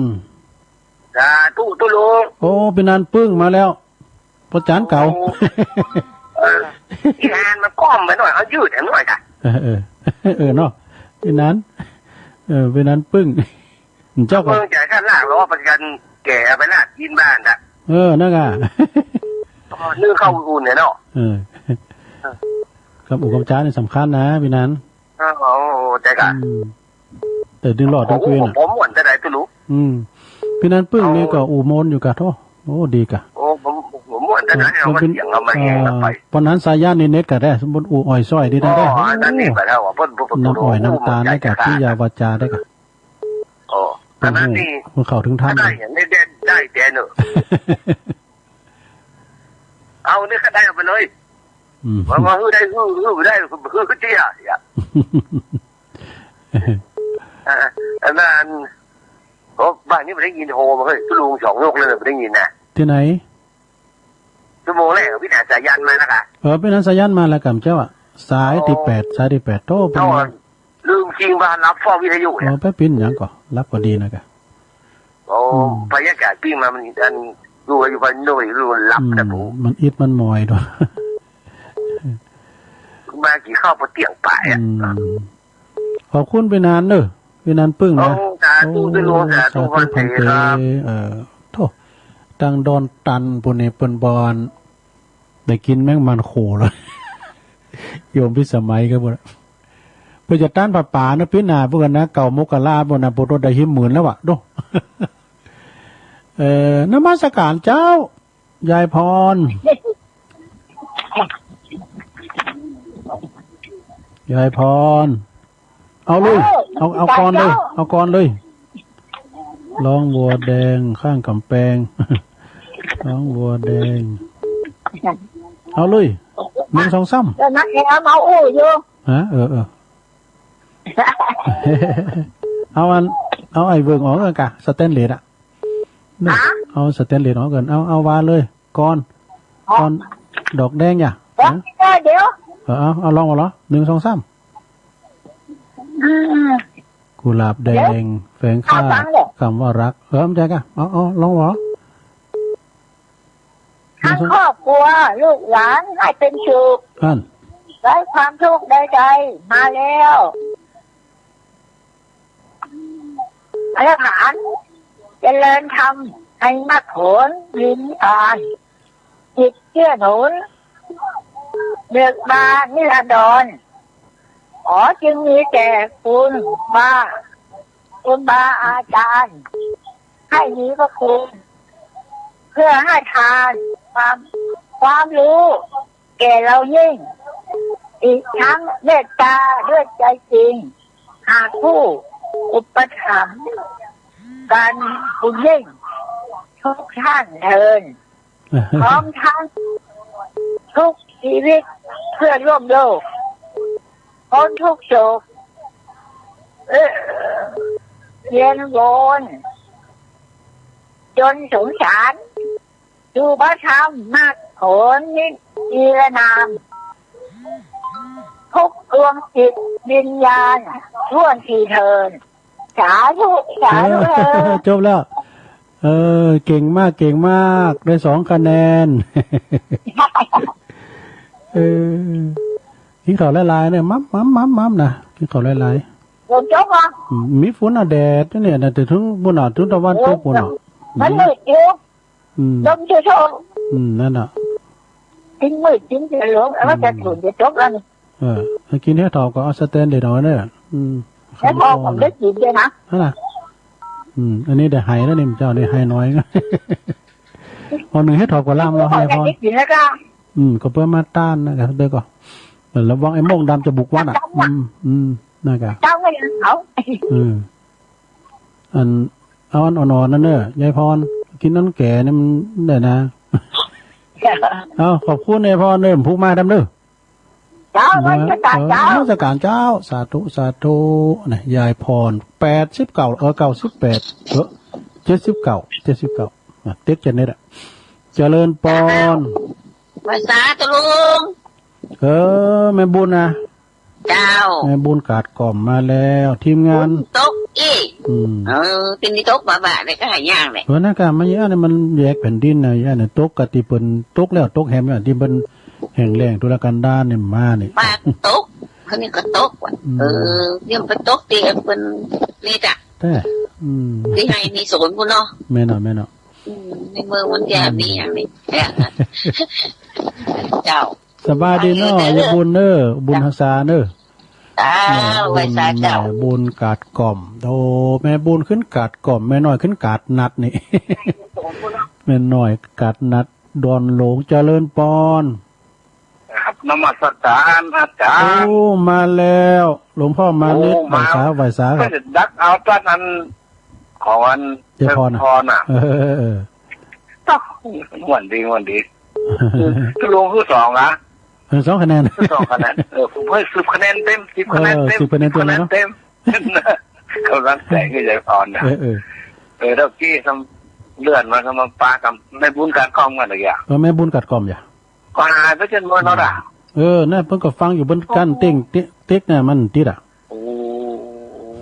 สาธุตุลุง โอ้ พี่นันปึ้งมาแล้ว พระอาจารย์เก่า โอ้ เออ พี่นันมันก้อมไปหน่อย เอายืดให้หน่อยจ้ะ เออ เออ เออ เนาะ พี่นัน เออ พี่นันปึ้ง เจ้าก็ เมืองใจข้าล่าง แล้วว่าเป็นการแก่เอาไปลาดกินบ้านน่ะ เออ นั่นน่ะ อ๋อ นึ่งข้าวอุ่นเนี่ยเนาะ เออ กับอุกกับจานี่สำคัญนะ พี่นัน เออ โอ้ ใจกะ อืม แต่ดึงหลอดดึงเกวียนอะ ผมม่วนจะได้ตุลุง อืม พี่นันปึ้งนี่ก็ เอา อู้มนต์อยู่กะ โธ่ โอ้ ดีกะ โอ้ ผม ผมม่วนจะได้ เออ เอามาเสียงเอามาแหงเอาไป เออ ปานนั้นสายันนี่เน็ตกะได้ สมมุติอู้อ้อยซ้อยดีนะ อ๋อ ได้ อันนั้นนี่ไปแล้วอ่ะ เพิ่น เพิ่น น้ำอ้อยน้ำตาลได้กะ ใจกะ กิริยาวาจาได้กะ อ๋อ อันนั้นนี่ มันเข้าถึงธรรม อันนั้นเนี่ยได้ ได้แดนเนอะ เอาเนี่ยก็ได้เอาไปเลย อืม ว่า ว่าหื้อได้ หื้อ หื้อได้ หื้อเตี้ย อย่า อ่า อันนั้น โอ้ บ้านนี้ไม่ได้ยินโทรมา เฮ้ย ลุงสองนกเลย ไม่ได้ยินนะ ที่ไหน ชั่วโมงแรก พี่นันสายันมาแล้วค่ะ เออ พี่นันสายันมาแล้วกะ เจ้าอะ สายที่แปด สายที่แปด โธ่ เป็น เอาอะ ลืมคิงบ้านรับฟ้องวิทยุเนี่ย เออ ไปปิ้นหยังก่อ รับก็ดีนะกะ โอ้ อืม บรรยากาศปิ้งมา มันอัน ดูอยู่บ้านโน้น ดูหลับนะ อืม ผม มันอิดมันมอยด้วย มากินข้าวบนเตียงป่ายอะ อืม ขอบคุณพี่นันเด้อ พี่นันปึ้งนะ โอ้ สาธุ โอ้ เจ้าหลวง สาธุ สาธุ พันเต พันเต ครับ เออ โธ่ ตังดอนตันปุ้นนี่เปิ้นบ่อน ได้กินแมงมันโขแล้ว โยมพิสมัยก็บ่น เพื่อจะต้านผ้าป่านะ ปีหน้าพวกกันนะ เก้ามกราพวกนะ พวกเราได้หิมหมื่นแล้วอะ ดู เอ่อ นมัสการเจ้า ยายพร ยายพร เอาเลย เอา เอาก่อนเลย เอาก่อนเลย ร้องวัวแดงข้างกำแพง ร้องวัวแดง เอาเลย หนึ่ง สอง สาม เดี๋ยวนะ แกเอามาอู้อยู่ ฮะ เออ เออ เอาอัน เอาไอ้เวิร์กออกก่อนกะ สแตนเลสอะ เนี่ย ฮะ เอาสแตนเลสออกก่อน เอา เอาวาเลย ก่อน อ๋อ ก่อน ดอกแดงอย่า เดี๋ยว ฮะ เดี๋ยว เออ เอา เอาลองมาเหรอ หนึ่ง สอง สาม อืม กุหลาบแดง เดี๋ยว แฝงค่า เอาฟังเลย คำว่ารัก เออ ไม่ใช่กะ เอา เอาลองมาเหรอ ทั้งครอบครัว ลูกหลานให้เป็นสุข นั่น ไร้ความทุกข์ใดๆ มาแล้ว อธิษฐาน เจริญธรรม ให้มรรคผล นิพพาน จิตเกื้อหนุน เบิกบานนิรันดร ขอจึงมีแก่คุณบา คุณบาอาจารย์ ให้มีพระคุณ เพื่อให้ทานความ ความรู้ แก่เรายิ่ง อีกทั้งเมตตาด้วยใจจริง หากผู้อุปถัมภ์กันบุญยิ่ง ทุกท่านเทิน พร้อมทั้งทุกชีวิตเพื่อร่วมโลก พ้นทุกข์โศก เออ เวียนวน จนสงสาร ดูพระธรรมมรรคผลนิพพานาม ทุกดวงจิตวิญญาณทั่วทีเทิน สาธุ สาธุ เออ เออ จบแล้ว เออ เก่งมาก เก่งมาก ได้สองคะแนน เออ กินข้าวหลายๆเนี่ย มัมมัมมัมมัมนะ กินข้าวหลายๆ ฝนตกเหรอ อืม มีฝนอ่ะ แดดเนี่ยนะ แต่ถึงบุญอ่ะ ถึงตะวันตกบุญอ่ะ มันมืดอยู่ อืม ลมโชยๆ อืม นั่นน่ะ ถึงมืดถึงจะหลง แล้วมันจะ อืม ฝนจะตกแล้วนี่ เออ ถ้ากินเห็ดถอบก็เอาสแตนเลสเอาเนี่ย อืม แล้วพอผมได้กินด้วยนะ นั่นน่ะ อืม อันนี้ได้ไห้แล้วนี่ เจ้าได้ไห้น้อย เอาหนึ่งเห็ดถอบก็ล่ามเราให้พอ ได้กินแล้วก็ อืม ก็เพื่อมาต้านนะครับ เดี๋ยวก็ ระวังไอ้โม่งดำจะบุกวัดอ่ะ อืม อืม นะครับ เจ้าไม่ยังเขา อืม อัน เอาอันอ่อนๆนั่นเนอะ ยายพร กินนั่นแก่เนี่ยมันได้นะ เอา ขอบคุณยายพรเนอะ ผู้มาดำเนอะ เจ้า นมัสการเจ้า เออ นมัสการเจ้า สาธุ สาธุ นะ ยายพร แปดสิบเก้า เออ เก้าสิบแปด เออ เจ็ดสิบเก้า เจ็ดสิบเก้า อ่ะ เต็กจะเนี่ยแหละ เจริญพร ไหว้สาธุลุง เออ แม่บุญนะ เจ้า แม่บุญกาดกล่อมมาแล้ว ทีมงาน ฝนตกอีก อืม เออ ทีนี้ตกบ่าๆเลยก็หายากเลย เออ นั่นก็มันอย่างนี้มันแยกแผ่นดินนะ อย่างนี้ตกกะที่เปิ้นตกแล้วตกแหมอย่างที่เปิ้นแห้งแล้งทุรกันดารนี่มานี่ ปากตก คราวนี้ก็ตกว่ะ อืม เออ เนี่ยมันไปตกที่เปิ้นนี่จ้ะ แต่ อืม ที่ให้มีศูนย์พุ้นเนาะ แม่นเนาะ แม่นเนาะ อืม ในเมืองมันจะมีอย่างนี้ เจ้า สบายดีเนาะ เออ ยายบุญเนอะ บุญฮักษาเนอะ เจ้า แม่บุญ ไหว้สาเจ้า แม่บุญกาดกล่อม โอ้ แม่บุญขึ้นกาดกล่อม แม่น้อยขึ้นกาดนัดนี่ แม่น้อยกาดนัด ดอนหลวงเจริญพร ครับ นมัสการอาจารย์ โอ้ มาแล้ว หลวงพ่อมานิด โอ้ ไหว้สา มา ไหว้สาครับ ก็จะดักเอาต้านอัน ของอัน เจพรน่ะ เจพรน่ะ เออ เออ เออ ต้องม่วนดี ม่วนดี คือ คือลงคือสองอะ เออ สองคะแนน คือสองคะแนน เออ ผมให้สิบคะแนนเต็ม สิบคะแนนเต็ม เออ สิบคะแนนเต็มเลยเนาะ สิบคะแนนเต็ม กำลังใจคือยายพรน่ะ เออ เออ เออ แล้วกี้ทำเลื่อนมาทำมาปากับแม่บุญกาดกล่อมกันเลยอะ เออ แม่บุญกาดกล่อมอย่า ก็หายไปจนหมดแล้วล่ะ เออ นั่นเพิ่นก็ฟังอยู่ เพิ่นกั้นเต้งเต๊ก เต๊กน่ะ มันติดอ่ะ โอ้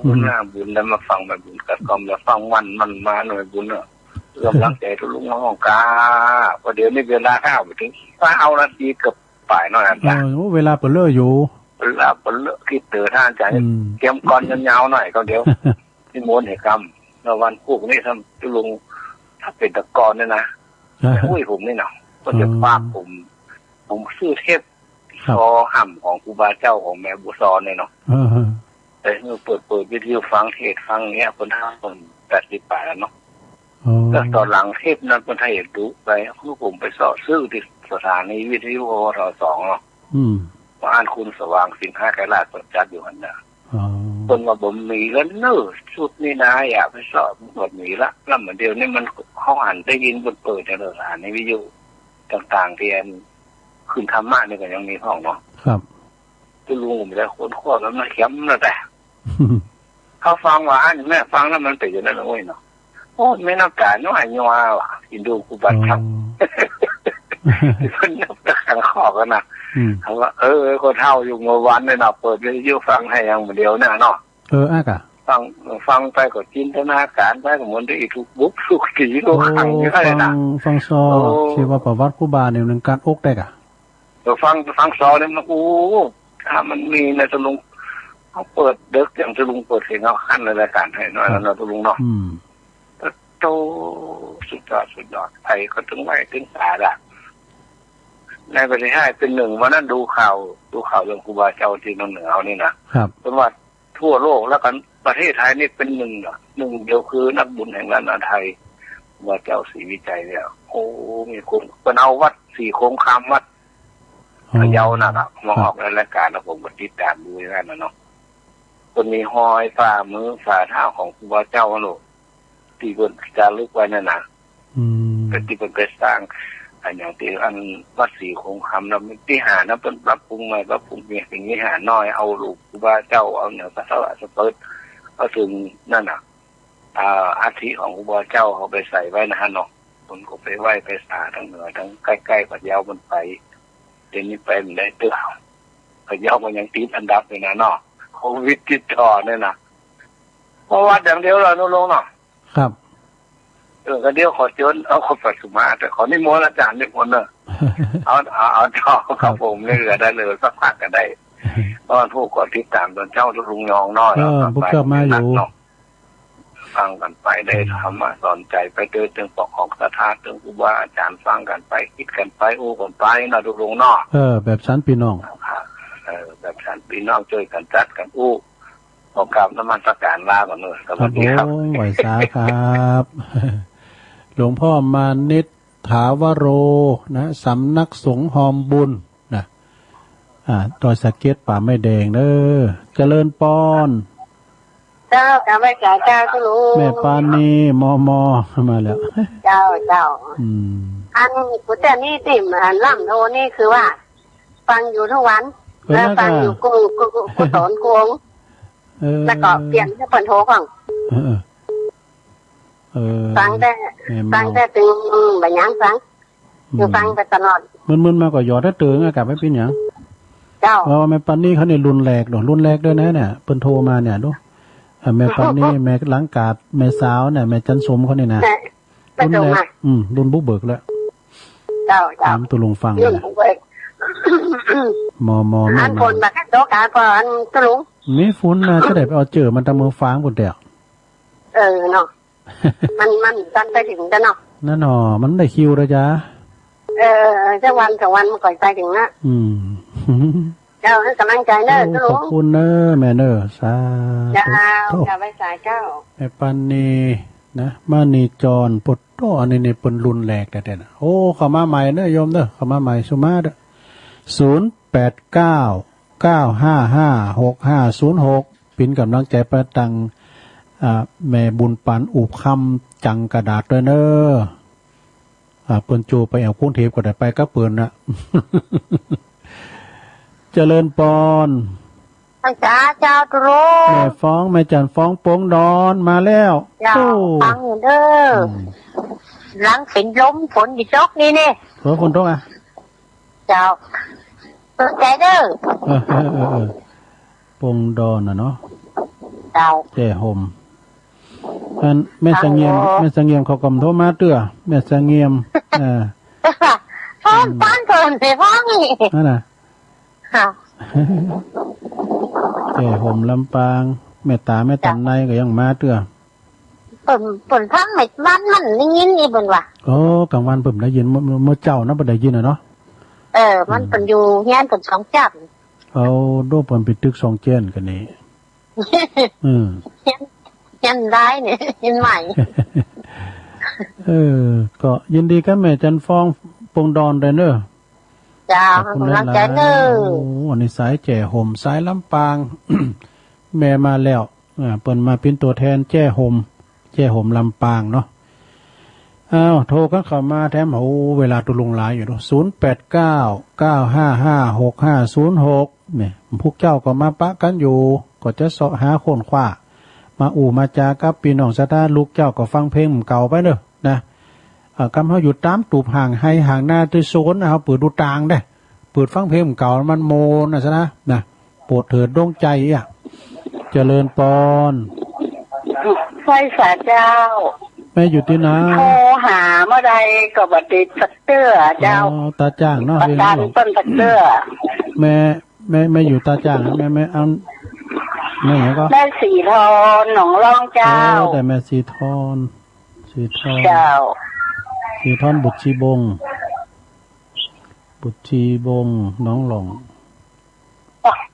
อืม น่าบุญได้มาฟังแม่บุญกาดกล่อม แล้วฟังมัน มันมาหน่อยบุญเนอะ กำลังใจทุกลุงน้องกา เพราะเดี๋ยวนี้เวลาข้าวไปถึงเก้านาทีเกือบปลายหน่อยนะ เออ โอ้ เวลาเปิ้นเลอะอยู่ เวลาเปิ้นเลอะ คิดเต๋อท่านอาจารย์ อืม เตรียมก่อนยาวๆหน่อยก็เดี๋ยว นิมนต์ให้กำ แล้ววันพุธนี่ท่านทุกลุง ถ้าเป็นตะกอนเนี่ยนะ เออ อุ้ย ผมนี่เนาะ ก็จะ อ๋อ ฝากผม ผมซื้อเทป ครับ ซอห่ำของครูบาเจ้าของแม่บุญสอนเนี่ยเนาะ เออ เออ เปิด เปิดวิทยุฟังเทศน์ฟังเนี้ย คนทำคนแปดสิบปลายแล้วเนาะ อ๋อ แล้วตอนหลังเทปนั้นเพิ่นให้ดูไป คือผมไปเสาะซื้อที่สถานีวิทยุ อวท สองเนาะ อืม ว่าอันคุณสว่างสิงหาไกรราชเพิ่นจัดอยู่หั่นน่ะ อ๋อ คนว่าบ่มีแล้วเนอะ ชุดนี้นะ อย่าไปสอบ บ่มีละ แล้วมันเดี๋ยวนี้มัน เขาหันได้ยินบทเปิดในสถานีวิทยุต่างๆ ที่อันขึ้นธรรมะนี่ก็ยังมีห้องเนาะ ครับ ที่ลุงผมได้ค้นคว้าแล้วมันเข็มแล้วแต่ เขาฟังว่าอันแม่ฟังแล้วมันเป็นอย่างนั้นเลยเนาะ โอ้ ไม่นับการเนาะ ไอ้ยัวว่ะ อินดูกูบัตรครับ อ๋อ มันนับแต่ขังคอกกันนะ อืม เขาว่า เออ คนเฒ่าอยู่เมื่อวันเนี่ยเนาะ เปิดวิทยุฟังให้อย่างเดียวเนี่ยเนาะ เออ อ่ะกะ ฟัง ฟังไปก็จินตนาการไปก็เหมือนได้อีกทุกบุกทุกทีทุกครั้งอยู่ได้นะ ฟัง ฟังซอ โอ้ ที่ว่าประวัติครูบาเนี่ยหนึ่งการอกได้กะ เออ ฟัง ฟังซอเนี่ยมัน โอ้ ถ้ามันมีนะตะลุง เขาเปิดเด็กอย่างตะลุงเปิดเพลงเขาขั้นในรายการให้น้อยแล้วนะตะลุงเนาะ อืม โต สุดยอด สุดยอด ไทยก็ถึงไหวถึงสาละ ในประเทศไทยเป็นหนึ่ง วันนั้นดูข่าว ดูข่าวเรื่องครูบาเจ้าที่เมืองเหนือเขานี่นะ ครับ เป็นว่าทั่วโลกแล้วกัน ประเทศไทยนี่เป็นหนึ่งอะ หนึ่งเดียวคือนักบุญแห่งล้านนาไทย ครูบาเจ้าศรีวิชัยเนี่ย โอ้ มีคน เป็นเอาวัดศรีโขงคำ วัด อ๋อ พะเยานั่นน่ะ มา ครับ ออกในรายการแล้วผมก็ติดตามดูอย่างนั้นน่ะเนาะ คนมีห้อยฝ่ามือฝ่าเท้าของครูบาเจ้าเนาะ ที่เพิ่นจารึกไว้นั่นน่ะ อืม เป็นที่เพิ่นไปสร้าง อันอย่างที่อันวัดศรีโขงคำนะ วิหารนะ เพิ่นปรับปรุงใหม่ ปรับปรุงเปลี่ยนเป็นวิหารน้อย เอารูปครูบาเจ้า เอาอย่างสะสะเปิด เอาถึงนั่นน่ะ อ่า อัฐิของครูบาเจ้าเขาไปใส่ไว้นะฮะเนาะ คนก็ไปไหว้ไปสาทางเหนือ ทางใกล้ๆ พะเยามันไป เดี๋ยวนี้ไปมันได้เตื้อ พะเยามันยังติดอันดับอยู่นะเนาะ โควิดติดต่อเนี่ยนะ เพราะวัดอย่างเดียวเหรอนุรงค์เนาะ ครับ เออ ก็เดี๋ยวขอเชิญ เอาขอประชุมมา แต่ขอนิมนต์อาจารย์นิมนต์เนอะ เอา เอา เอาต่อ ครับ ครับผม นี่ก็ได้เลย สักพักก็ได้ เพราะว่าผู้ก็ติดตามตอนเช้าทุกลุงยองน้อย เออ แล้วก็ พวกเจ้ามาอยู่ เนาะ ฟังกันไปได้ อืม ธรรมะสอนใจไปเถิด ถึงปกของศรัทธา ถึงครูบาอาจารย์ ฟังกันไป คิดกันไป อู้กันไปเนาะทุกลุงเนาะ เออ แบบสันพี่น้อง เออ แบบสันพี่น้อง ช่วยกันจัดกันอู้ ขอกราบนมัสการลาก่อนเนอะ สวัสดีครับ ครับผม ไหว้สาครับ หลวงพ่อมานิตถาวโร นะ สำนักสงฆ์ฮอมบุญ นะ อ่า ดอยสะเก็ดป่าไม้แดงเด้อ เจริญปอน เจ้า กราบไหว้สาเจ้า เจ้าลุง แม่ปานี มอมอ มาแล้ว เจ้า เจ้า อืม อันกูแต่นี่ติ่ม อันล่ำโทนี่คือว่า ฟังอยู่ทุกวัน เออ แล้วฟัง แล้วก็ อยู่กู กู กู กูสอนกู เออ แล้วก็เปลี่ยนให้เปิดโทฟัง เออ เออ ฟังแต่ แม่เมา ฟังแต่ตึง บ่ยังฟัง อืม อยู่ฟังไปตลอด มึนๆ มาก็หยอดให้ตึง อากาศไม่เป็นหยัง เจ้า เพราะว่าแม่ปานนี้เขาเนี่ยรุนแรงเนอะ รุนแรงด้วยนะเนี่ย เปิ้นโทรมาเนี่ย ดู อ่ะ แม่ปานนี้ แม่หลังกาด แม่สาวเนี่ย แม่จันสมเขาเนี่ยนะ แม่ แม่สม รุนแรง อ่ะ อืม รุ่นบุกเบิกแล้ว เจ้า เจ้า ถามตุลุงฟัง รุ่น เนี่ย บุกเบิก มอมอ อัน แม่มา ฝนบักตก อ่ะ พออันตุลุง มีฝนนะ จะได้ไปเอาเจอมันตามเมืองฟ้างบนเดียว เออ เนาะ มัน มันตันไปถึงกันเนาะ นั่นหนอ มันได้คิวแล้วจ้า เออ สักวันสองวันมันก่อยไปถึงนะ อืม เจ้า ให้กำลังใจเนอะ โอ้ เจ้า ขอบคุณเนอะ แม่เนอะ สาธุ เจ้า เจ้า ไหว้สาเจ้า แม่ปานนีนะ มณีจร ปวดโต อันนี้นี่เปิ้นรุ่นแรกแล้วเด้อนะ โอ้ เข้ามาใหม่เนอะ โยมเนอะ เข้ามาใหม่ สุมาเด้อ ศูนย์แปดเก้า เก้าห้าห้า หกห้าศูนย์หก เป็นกำลังใจไปตัง อ่า แม่บุญปานอุบคำจังกระดาษด้วยเนอะ อ่า เปิ้นโจไปแอวกรุงเทพฯก็ได้ไปกับเปิ้นนะ เจริญปอน ไหว้สาเจ้าตุลุง แม่ฟ้อง แม่จันฟ้องปงดอนมาแล้ว เจ้า โอ้ ฟังอยู่เด้อ อืม หลังเป็นลมฝนสิตกนี่นี่ เออ ฝนตกอ่ะ เจ้า สนใจเด้อ เออ เออ เออ เออ ปงดอนน่ะเนาะ เจ้า แจ้ห่ม อันแม่เสงี่ยม เจ้า แม่เสงี่ยมเขาก็โทรมาเตื้อ แม่เสงี่ยม เออ ฟ้อง อืม ฟ้องเกินไปฟ้องนี่ นั่นน่ะ ค่ะ แจ้ห่มลำปาง แม่ตา แม่ตันในก็ยังมาเตื้อ เปิ้น เปิ้นฟังไม่ วันมันได้ยินนี่เปิ้นว่า โอ้ กลางวันเปิ้นได้ยิน เมื่อ เมื่อเจ้านะเปิ้นได้ยินน่ะเนาะ เออ มัน อืม เปิ้นอยู่เฮือนเปิ้นสองจัน เอา โดเปิ้นไปตึกสองแจ้นกันนี่ อืม เฮือน เฮือนได้เนี่ย เฮือนใหม่ เออ ก็ยินดีกับแม่จันฟ้องปงดอนด้วยเนอะ จ้า ขอบคุณหลายๆ กำลังใจเนอะ โอ้ อันนี้สายแจ้ห่ม สายลำปาง แม่มาแล้ว อ่า เปิ้นมาเป็นตัวแทนแจ้ห่ม แจ้ห่มลำปางเนาะ อ้าว โทรกันเข้ามาแถม โอ้ เวลาตุลุงหลายอยู่เนาะ ศูนย์แปดเก้า เก้าห้าห้า หกห้าศูนย์หก เนี่ย พวกเจ้าก็มาปะกันอยู่ ก็จะเสาะหาค้นคว้า มาอู้มาจากับพี่น้องศรัทธา ลูกเจ้าก็ฟังเพลงเก่าไปเนอะ นะ เอ่อ กำเฮาอยู่ตามตูบห่างไฮห่างนาตี้โซนนะ เฮาเปิดดูต่างได้ เปิดฟังเพลงเก่ามันโมนนะซะนะ นะ โปรดเถิดดวงใจอ่ะ เจริญปอน ไหว้สาเจ้า แม่อยู่ที่ไหน โทรหาเมื่อใดก็บ่ติดสักเทื่อเจ้า อ๋อ ตาจ้างเนาะ บ่ตันเปิ้นสักเทื่อ แม่ แม่ แม่อยู่ตาจ้างนะ แม่ แม่ อัน แม่หยังก็ แม่สีทอน หนองล่องเจ้า เออ แต่แม่สีทอน สีทอน เจ้า สีทอนบุตรชีบง บุตรชีบง หนองล่อง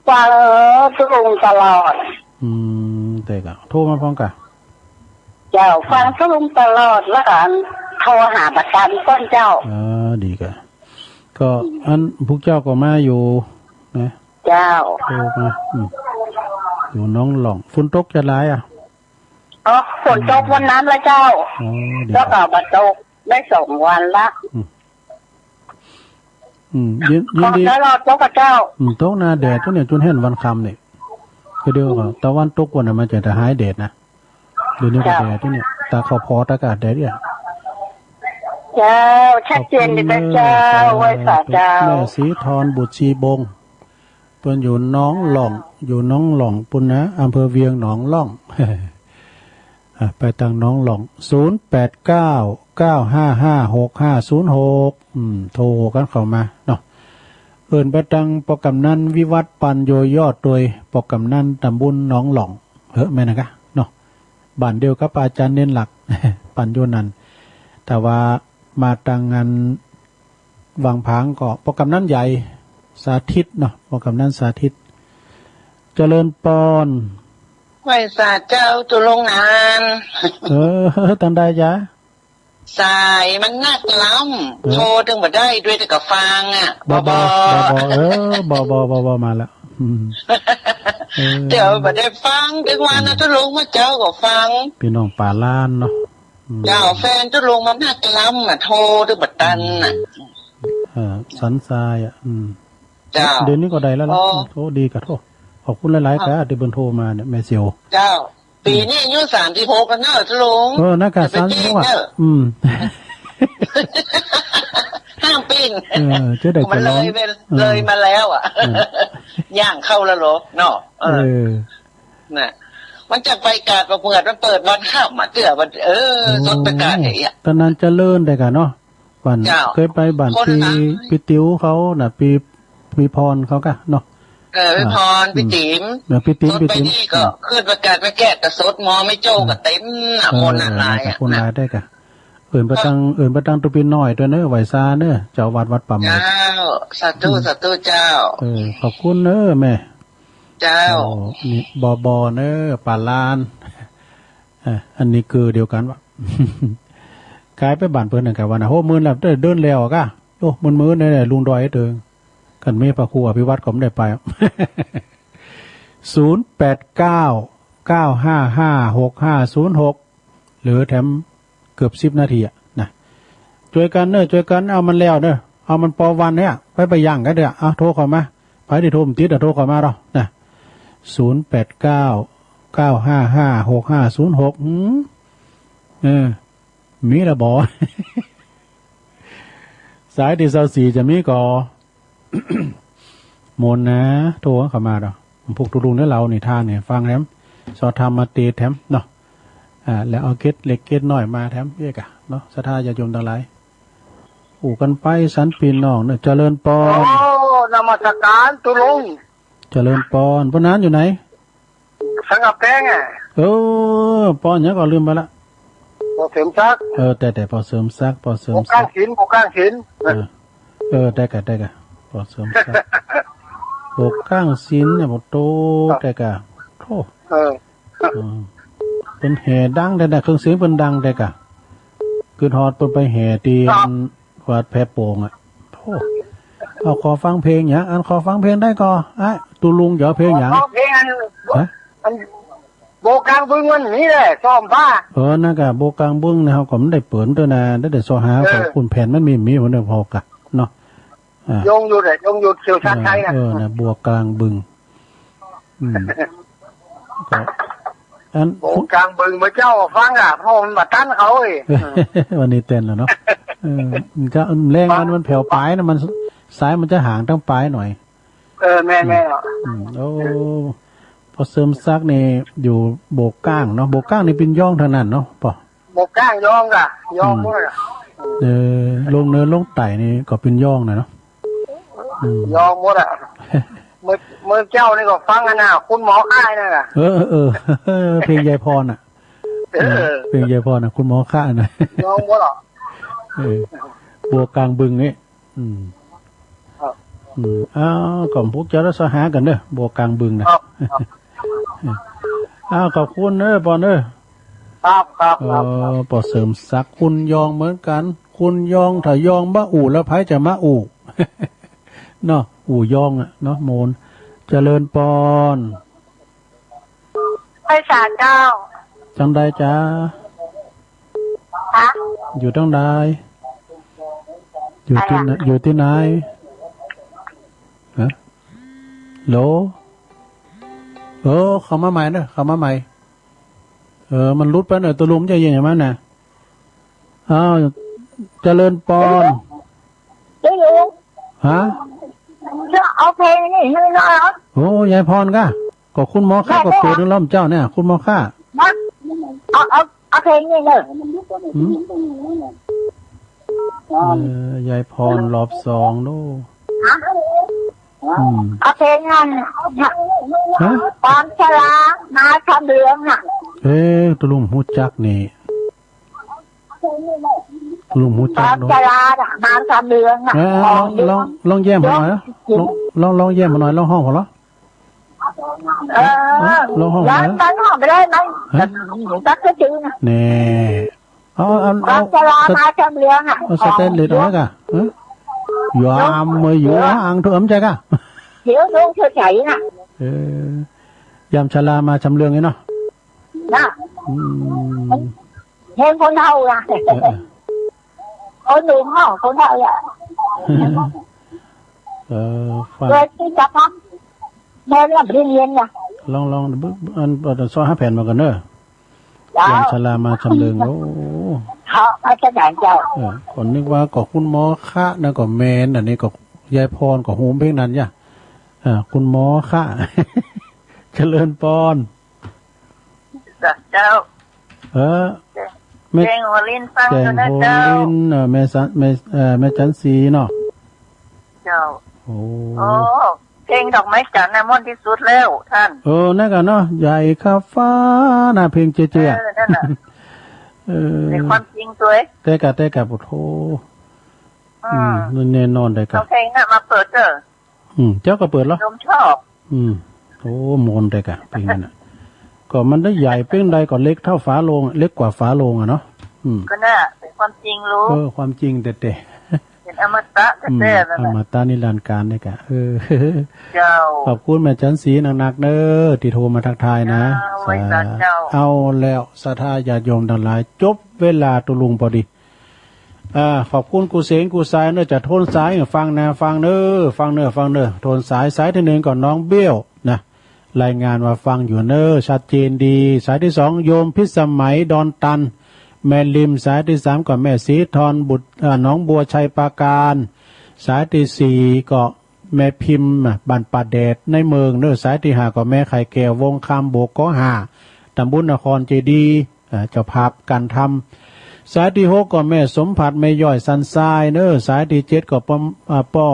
ฟังทุลุงตลอด อืม แต่ก็โทรมาพร้อมกะ เจ้า ฟังทุลุงตลอด แล้วก็โทรหาประจำก่อนเจ้า อ่า ดีกะ ก็อันพวกเจ้าก็มาอยู่นะ เจ้า โทรมา อืม อยู่หนองล่อง ฝนตกจะหลายอ่ะ อ๋อ ฝนตกวันนั้นละเจ้า อ๋อ ดี แล้วก็มาตกได้สองวันละ อืม อืม ยิน ข ยิน อ ดี ได้รอดเจ้าพระเจ้า อืม ตกหน้าแดดตัวเนี่ย จนเห็นวันค่ำเนี่ย คือเดียวกับตะวันตกวันน่ะ มันจะหายแดดนะ เดี๋ยวนี้ก็ เจ้า แดดตัวเนี่ย ตาเขาพอตากาศแดดเนี่ย เจ้า ชัดเจนดีนะเจ้า ขอบคุณเนอะ ไหว้สาเจ้า แม่สีทอนบุตรชีบง เปิ้นอยู่หนองล่อง อยู่หนองล่องปุ้นนะ อำเภอเวียงหนองล่อง อ่ะ ไปทางหนองล่อง ศูนย์แปดเก้า เก้าห้าห้า หกห้าศูนย์หก อืม โทรกันเข้ามาเนาะ เอิ้นไปทางปอกำนันวิวัฒน์ ปัญโยยอดโดย ปอกำนันตำบลหนองล่อง เหอะ แม่นนะกะเนาะ บ้านเดียวกับอาจารย์เน้นหลัก ปัญโยนันท์ แต่ว่ามาทางงาน วังผางก็ปอกำนันใหญ่ สาธิตเนาะ ปอกำนันสาธิต เจริญปอน ไหว้สาเจ้าตุลุงนาน เออ ตังใดจ๊ะ สายมันหนักล้ำ เออ โทรถึงบ่ได้ด้วยแต่ก็ฟังอ่ะ บ่บ่ บ่บ่ บ่บ่ เออ บ่บ่ บ่บ่ มาแล้ว อืม เออ เดี๋ยวบ่ได้ฟังถึงวันนะ อืม ตุลุงมาเจ้าก็ฟัง พี่น้องป่าล้านเนาะ อืม เจ้าแฟนตุลุงมันหนักล้ำอ่ะ โทรถึงบ่ตันอ่ะ เออ สันทรายอ่ะ อืม เจ้า เดี๋ยวนี้ก็ได้แล้วล่ะ อ๋อ โอ้ ดีกะโทษ ขอบคุณหลายๆ เจ้า ค่ะ ที่เปิ้นโทรมาเนี่ย แม่เสียว เจ้า ปีนี้อายุสามสิบหกแล้วเนอะตุลุง เออ นะกะ อย่าไป สามสิบหก ปีนเนอะ อ่ะ อืม ห้ามปีน เออ จะได้ มันเลยไป จะร้อง เออ เลยมาแล้วอ่ะ เออ ย่างเข้าแล้วเหรอเนาะ เออ เออ น่ะ มันจะไปกาดประเมิด มันเปิดวันค่ำอ่ะ เตื้อวัน เออ โอ้ สดไปกาดอย่างเงี้ย ตอนนั้นเจริญได้กะเนาะ บ้าน เจ้า เคยไปบ้าน คน ปี นะ ปีติ๋วเขาน่ะ ปี ปีพรเขากะเนาะ เออ ปีพร อ่า ปี อืม ติ๋ม เออ ปีติ๋ม สดไป ปีติ๋ม นี่ก็ อืม ขึ้นประกาศไปแก้แต่สด มอไม่โจ้ เออ ก็เต็มน่ะ เออ คนน่ะ เออ หลาย แต่ อ่ะ คนหลายได้กะ เอิ้นไปตัง เออ เอิ้นไปตังตุปีน้อยด้วยเนอะ ไหว้ซาเนอะ เจ้าวัดวัดป่าไม้ เจ้า สาธุ อืม สาธุเจ้า เออ ขอบคุณเนอะแม่ เจ้า โอ้ นี่ บอบอ เนอะ ป่าลาน อ่ะ อันนี้คือเดียวกันวะ กลายไปบ้านเปิ้นนั่นกะว่าน่ะ โห มื้อแล้ว เดินแล้วกะ โอ้ มื้อๆ เนี่ย ลุงดอยเถิง คันมีพระครูอภิวัตรก็ไม่ได้ไป ศูนย์แปดเก้า เก้าห้าห้า หกห้าศูนย์หก หรือแถมเกือบสิบนาทีอะนะ ช่วยกันเนอะ ช่วยกัน เอามันแล้วเนอะ เอามันปอวันเนี่ย ไปไปย่างกันเถอะ เอาโทรเข้ามา ไปที่โทรมันติดอะ โทรเข้ามาเรานะ ศูนย์แปดเก้า เก้าห้าห้า หกห้าศูนย์หก อืม เออ มีละบ่ สายที่ซาวสี่จะมีก่อ มนต์นะ โทรเข้ามาดอก พวกตุลุงเด้อ เล่านิทานให้ฟังแถม สอดธรรมะเตแถมเนาะ อ่า แล้วเอาเกร็ดเล็กเกร็ดน้อยมาแถมเอกอะเนาะ ศรัทธาญาติโยมทั้งหลาย อู้กันไปสันพี่น้องเนอะ เจริญปอน โอ้ นมัสการตุลุง เจริญปอน ปอนนั้นอยู่ไหน สังกะแปงอะ เออ ปอหยังก็ลืมไปละ ปอเสริมศักดิ์ เออ แต่ แต่ปอเสริมศักดิ์ ปอเสริมศักดิ์ ปอก้างศิลป์ ปอก้างศิลป์ เออ เออ ได้กะ ได้กะ ปอเสริมศักดิ์ ปอก้างศิลป์เนี่ย ปอโต ได้กะ โธ่ เออ เออ เปิ้นแห่ดังได้นะ เครื่องเสียงเปิ้นดังได้กะ กึ๊ดฮอดเปิ้นไปแห่ที่ ครับ วัดแพโป่งอะ โธ่ เอาขอฟังเพลงหยัง อันขอฟังเพลงได้ก่อ ไอ้ตุลุงจะเอาเพลงหยัง ขอเพลงอัน ฮะ อัน โบกกลางบึงมันมีเลยซ่อมบ้า เออ นั่นกะ โบกกลางบึงเนี่ย เขาก็ไม่ได้เปิดด้วยนะ ได้แต่ซอหา เออ เขาคุณแผนมันมี มีหัวเดียวพอกะเนาะ อ่ะ ยงอยู่เลย ยงอยู่เขียวชาติไทยนะ เออ นะ โบกกลางบึง อืม ก็ อัน โบกกลางบึง เมื่อเจ้าฟังอ่ะ เพราะมันมาตั้นเขาเอ้ย วันนี้เต้นแล้วเนาะ เออ มันจะ แรงมัน มันแผ่วปลายนะ มัน สายมันจะห่างตั้งปลายหน่อย เออ แม่นๆ อืม โอ้ พอเสริมศักดิ์นี่อยู่โบกก้างเนาะ โบกก้างนี่เป็นย่องทางนั้นเนาะ ปอ โบกก้างย่องกะ ย่อง อืม หมดอะ เออ ลงเหนือลงใต้นี่ก็เป็นย่องนะเนาะ อืม ย่องหมดอะ เมื่อ เมื่อเจ้านี่ก็ฟังกันนะ คุณหมอค่ายนั่นน่ะ เออ เออ เออ เพลงยายพรน่ะ เออ เออ เพลงยายพรน่ะ คุณหมอค่ายน่ะ ย่องหมดอะ เออ โบกกลางบึงนี่ อืม ครับ อืม อ้าว ก็พวกเจ้าละสหากันเด้อ โบกกลางบึงนะ ครับ ครับ อ้าว ขอบคุณเด้อ ปอนเด้อ ครับ ครับ เออ ครับ ครับ ปอเสริมศักดิ์ คุณยองเหมือนกัน คุณยอง ถ้ายองมาอู่แล้ว ไผจะมาอู่ เนาะ อู่ยองอะเนาะ โมน เจริญปอน ไพศาลเจ้า จังใดจ๊ะ ฮะ อยู่จังใด อยู่ที่ไหน อะไรอะ อยู่ที่ไหน ฮะ โหล เออ เข้ามาใหม่เนอะ เข้ามาใหม่ เออ มันหลุดไปหน่อย ตัวลุงจะยิงไงมันน่ะ อ้าว เจริญปอน เดี๋ยวลุง ฮะ เอาเพลงนี่ให้หน่อยเหรอ โอ้ ยายพรก้า ก็คุณหมอค่า ได้ ก็เปิด ได้ ในล้อมเจ้าเนี่ย คุณหมอค่า นะ เอา เอา เอาเพลงนี่เลย หืม เออ ยายพรรอบสองดู ฮะ อืม เอาเพลงนั้น ฮะ ความชรามาทำเรืองน่ะ เอ๊ะ ตกลงฮู้จักนี่ ตกลงฮู้จักเนาะ ความชราน่ะมาทำเรืองน่ะ เออ ลอง ลอง ลองแย้มให้หน่อยนะ ลอง ลอง ลองแย้มให้หน่อย ลองฮ้องให้หน่อย เออ ลองฮ้อง ร้าน นะ ร้านห้องไม่ได้ไหม ฮะ ตักก็จืดนะ แน่ เอา เอา เอา ความชรามาทำเรืองอ่ะ เอาสแตนเลสเอาไว้ก่ะ ฮะ ยามมาอยู่ เดี๋ยว อ่างเถื่อนใช่ก่ะ เดี๋ยวลุงเฉยๆน่ะ เออ ยามชรามาชำเรืองไงเนาะ น่ะ อืม เห็นคนเฒ่าอ่ะ เออ เออ คนหนุ่มห้องคนเฒ่าอ่ะ เออ ฟัง เกิดที่จะพัก แม่เรื่องเรียนน่ะ ลอง ลอง อัน อัน ซอยห้าแผ่นมาก่อนเนอะ เจ้า ยามชรามาชำเรือง โอ้ เขาอาจารย์เจ้า เออ คนนึกว่าก็คุณหมอคะนะ ก็แม่น อันนี้ก็ยายพรก็ฮู้เพลงนั้นจ้ะ เออ คุณหมอคะ เจริญปอน จ้ะ เจ้า เออ แม่ แจ้งหัวลิ้นฟัง แจ้ง อยู่นะ หัว เจ้า ลิ้น เออ แม่สัน แม่ เออ แม่จันสีเนาะ เจ้า โอ้ โอ้ เพลงดอกไม้จันทร์น่ะม่วนที่สุดแล้วท่าน เออ นั่นกะเนาะ ใหญ่ข้าฟ้าน่ะ เพลงเจ๊ๆ เออ นั่นน่ะ เออ เป็นความจริงตัวเอง แต่กะ แต่กะ โอ้โห อืม อืม แน่นอนเลยกะ เอาเพลงน่ะมาเปิดเถอะ อืม เจ้าก็เปิดเหรอ โยมชอบ อืม โอ้ ม่วนเลยกะ เพลงนั้นน่ะ ก็มันได้ใหญ่เพียงใดก็เล็กเท่าฝาโลง เล็กกว่าฝาโลงอะเนาะ อืม ก็น่ะ เป็นความจริงลูก เออ ความจริงแต๊ๆ เป็นอมตะแต๊ๆ อืม นั่นแหละ อมตะนิรันดร์กาลเนี่ยกะ เออ เจ้า ขอบคุณแม่จันสีหนักๆ เด้อ ที่โทรมาทักทายนะ เจ้า ไว้ก่อนเจ้า เอาแล้ว ศรัทธาญาติโยมทั้งหลาย จบเวลาตุลุงพอดี อ่า ขอบคุณกูเสงกูสายเนอะ จะโทนสาย ฟังนะ ฟังเนอะ ฟังเนอะ ฟังเนอะ โทนสาย สายที่หนึ่งก่อน น้องเบี้ยวนะ รายงานว่าฟังอยู่เนอะ ชัดเจนดี สายที่สอง โยมพิสมัย ดอนตัน แม่ริม สายที่สามก็แม่สีทอน บุตร เอ่อ หนองบัว ชัยปราการ สายที่สี่ก็แม่พิมพ์ บ้านป่าแดด ในเมืองเนอะ สายที่ห้าก็แม่ไข่แก้ว วงคำ บวกก็ห้า ตำบลนครเจดีย์ อ่า เจ้าภาพการทำ สายที่หกก็แม่สมผัส แม่ย่อย สันทรายเนอะ สายที่เจ็ดก็ป้อ อ่า ป้อ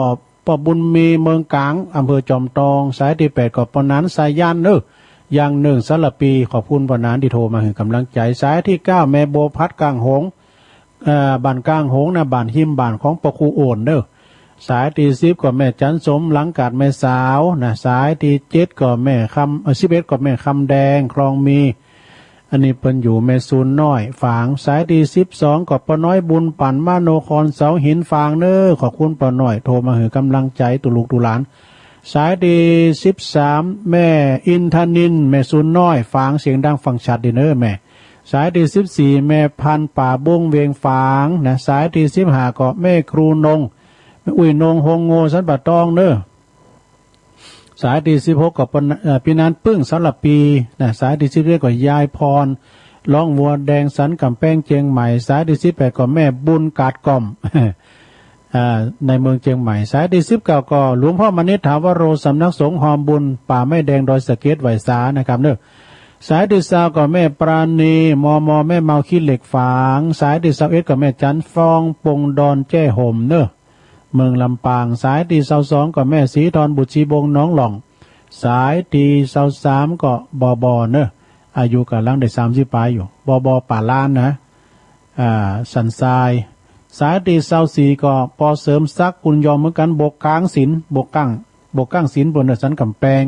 ป้อบุญมี เมืองกลาง อำเภอจอมทอง สายที่แปดก็ป้อหนาน สายันเนอะ อย่างหนึ่ง สารปี ขอบคุณป้อหนานที่โทรมาให้กำลังใจ สายที่เก้า แม่บัวพัด กลางหงส์ เอ่อ บ้านกลางหงส์นะ บ้านฮิมบ้านของป้อครูโอนเนอะ สายที่สิบก็แม่จันสม หลังกาดแม่สาวนะ สายที่เจ็ดก็แม่คำ เอ่อ สิบเอ็ดก็แม่คำแดง คลองมี อันนี้เปิ้นอยู่แม่ซูนน้อย ฝาง สายที่สิบสองก็ป้อน้อยบุญปั่น มโนคร เสาหิน ฝางเนอะ ขอบคุณป้อน้อย โทรมาให้กำลังใจตุลูกตุหลาน สายที่สิบสาม แม่อินทนิล แม่สุนน้อย ฝางเสียงดังฟังชัดดีเนอะแม่ สายที่สิบสี่ แม่พันธุ์ป่าบงเวียงฝางนะ สายที่สิบห้า ก็แม่ครูนง แม่อุ้ยนง ฮงโง สันป่าตองเนอะ สายที่สิบหก ก็ปน- เอ่อ ปีนันปึ้ง สารปีนะ สายที่สิบเจ็ด ก็ยายพร ร้องวัวแดง สันกำแพง เชียงใหม่ สายที่สิบแปด ก็แม่บุญกาดกล่อม อ่า ในเมืองเชียงใหม่ สายที่สิบเก้า ก็หลวงพ่อมณิษฐ ถาวโร สำนักสงฆ์ฮอมบุญ ป่าไม้แดง ดอยสะเก็ด ไหวสานะครับเนอะ สายที่ซาว ก็แม่ปราณี มม แม่เมา ขี้เหล็กฝาง สายที่ซาวเอ็ด ก็แม่จันฟอง ปงดอนแจ้ห่มเนอะ เมืองลำปาง สายที่ซาวสอง ก็แม่สีทอน บุตรชีบง หนองหล่อง สายที่ซาวสาม ก็บอบอเนอะ อายุกำลังได้สามสิบปลายอยู่ บอบอป่าล้านนะ อ่า สันทราย สายที่ซาวสี่ ก็ปอเสริมศักดิ์ กุลยอมเหมือนกัน บกกลางสิน บกกลาง บกกลางสิน บนเนอะ สันกำแพง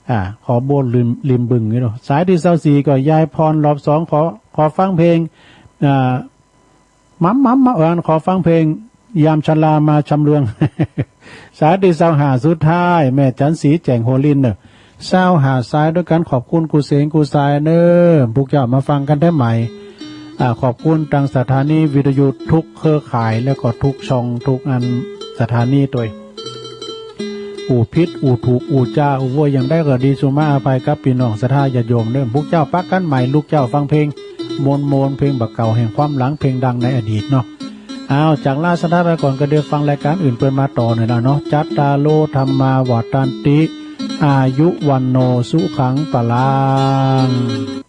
อ่า ขอโบสถ์ริม ริมบึงนี่เนาะ สายที่ซาวสี่ ก็ยายพร รอบสอง ขอ ขอฟังเพลง อ่า มัมมัมมาเอิญ ขอฟังเพลง ยามชลามาชำเลือง สายที่ซาวห้า สุดท้าย แม่จันสี แจ่งโฮลินเนอะ ซาวห้าสายด้วยกัน ขอบคุณกู้เสงกู้สายเนอะ พวกเจ้ามาฟังกันได้ใหม่ อ่า ขอบคุณทางสถานีวิทยุทุกเครือข่าย แล้วก็ทุกช่องทุกอันสถานีตัวย อู้ผิด อู้ถูก อู้จา อู้วัวอย่างใดก็ดี สุมาอภัยกับพี่น้องศรัทธาญาติโยมเด้อ พวกเจ้าปะกันใหม่ ลูกเจ้าฟังเพลง มนต์ๆ เพลงบ่าเก่าแห่งความหลัง เพลงดังในอดีตเนาะ อ้าว จากลาศรัทธาไปก่อน ก็เดี๋ยวฟังรายการอื่นเปิ้นมาต่อหน่อยนะเนาะ จัตตาโร ธัมมา วัฑฒันติ อายุ วัณโณ สุขัง พลัง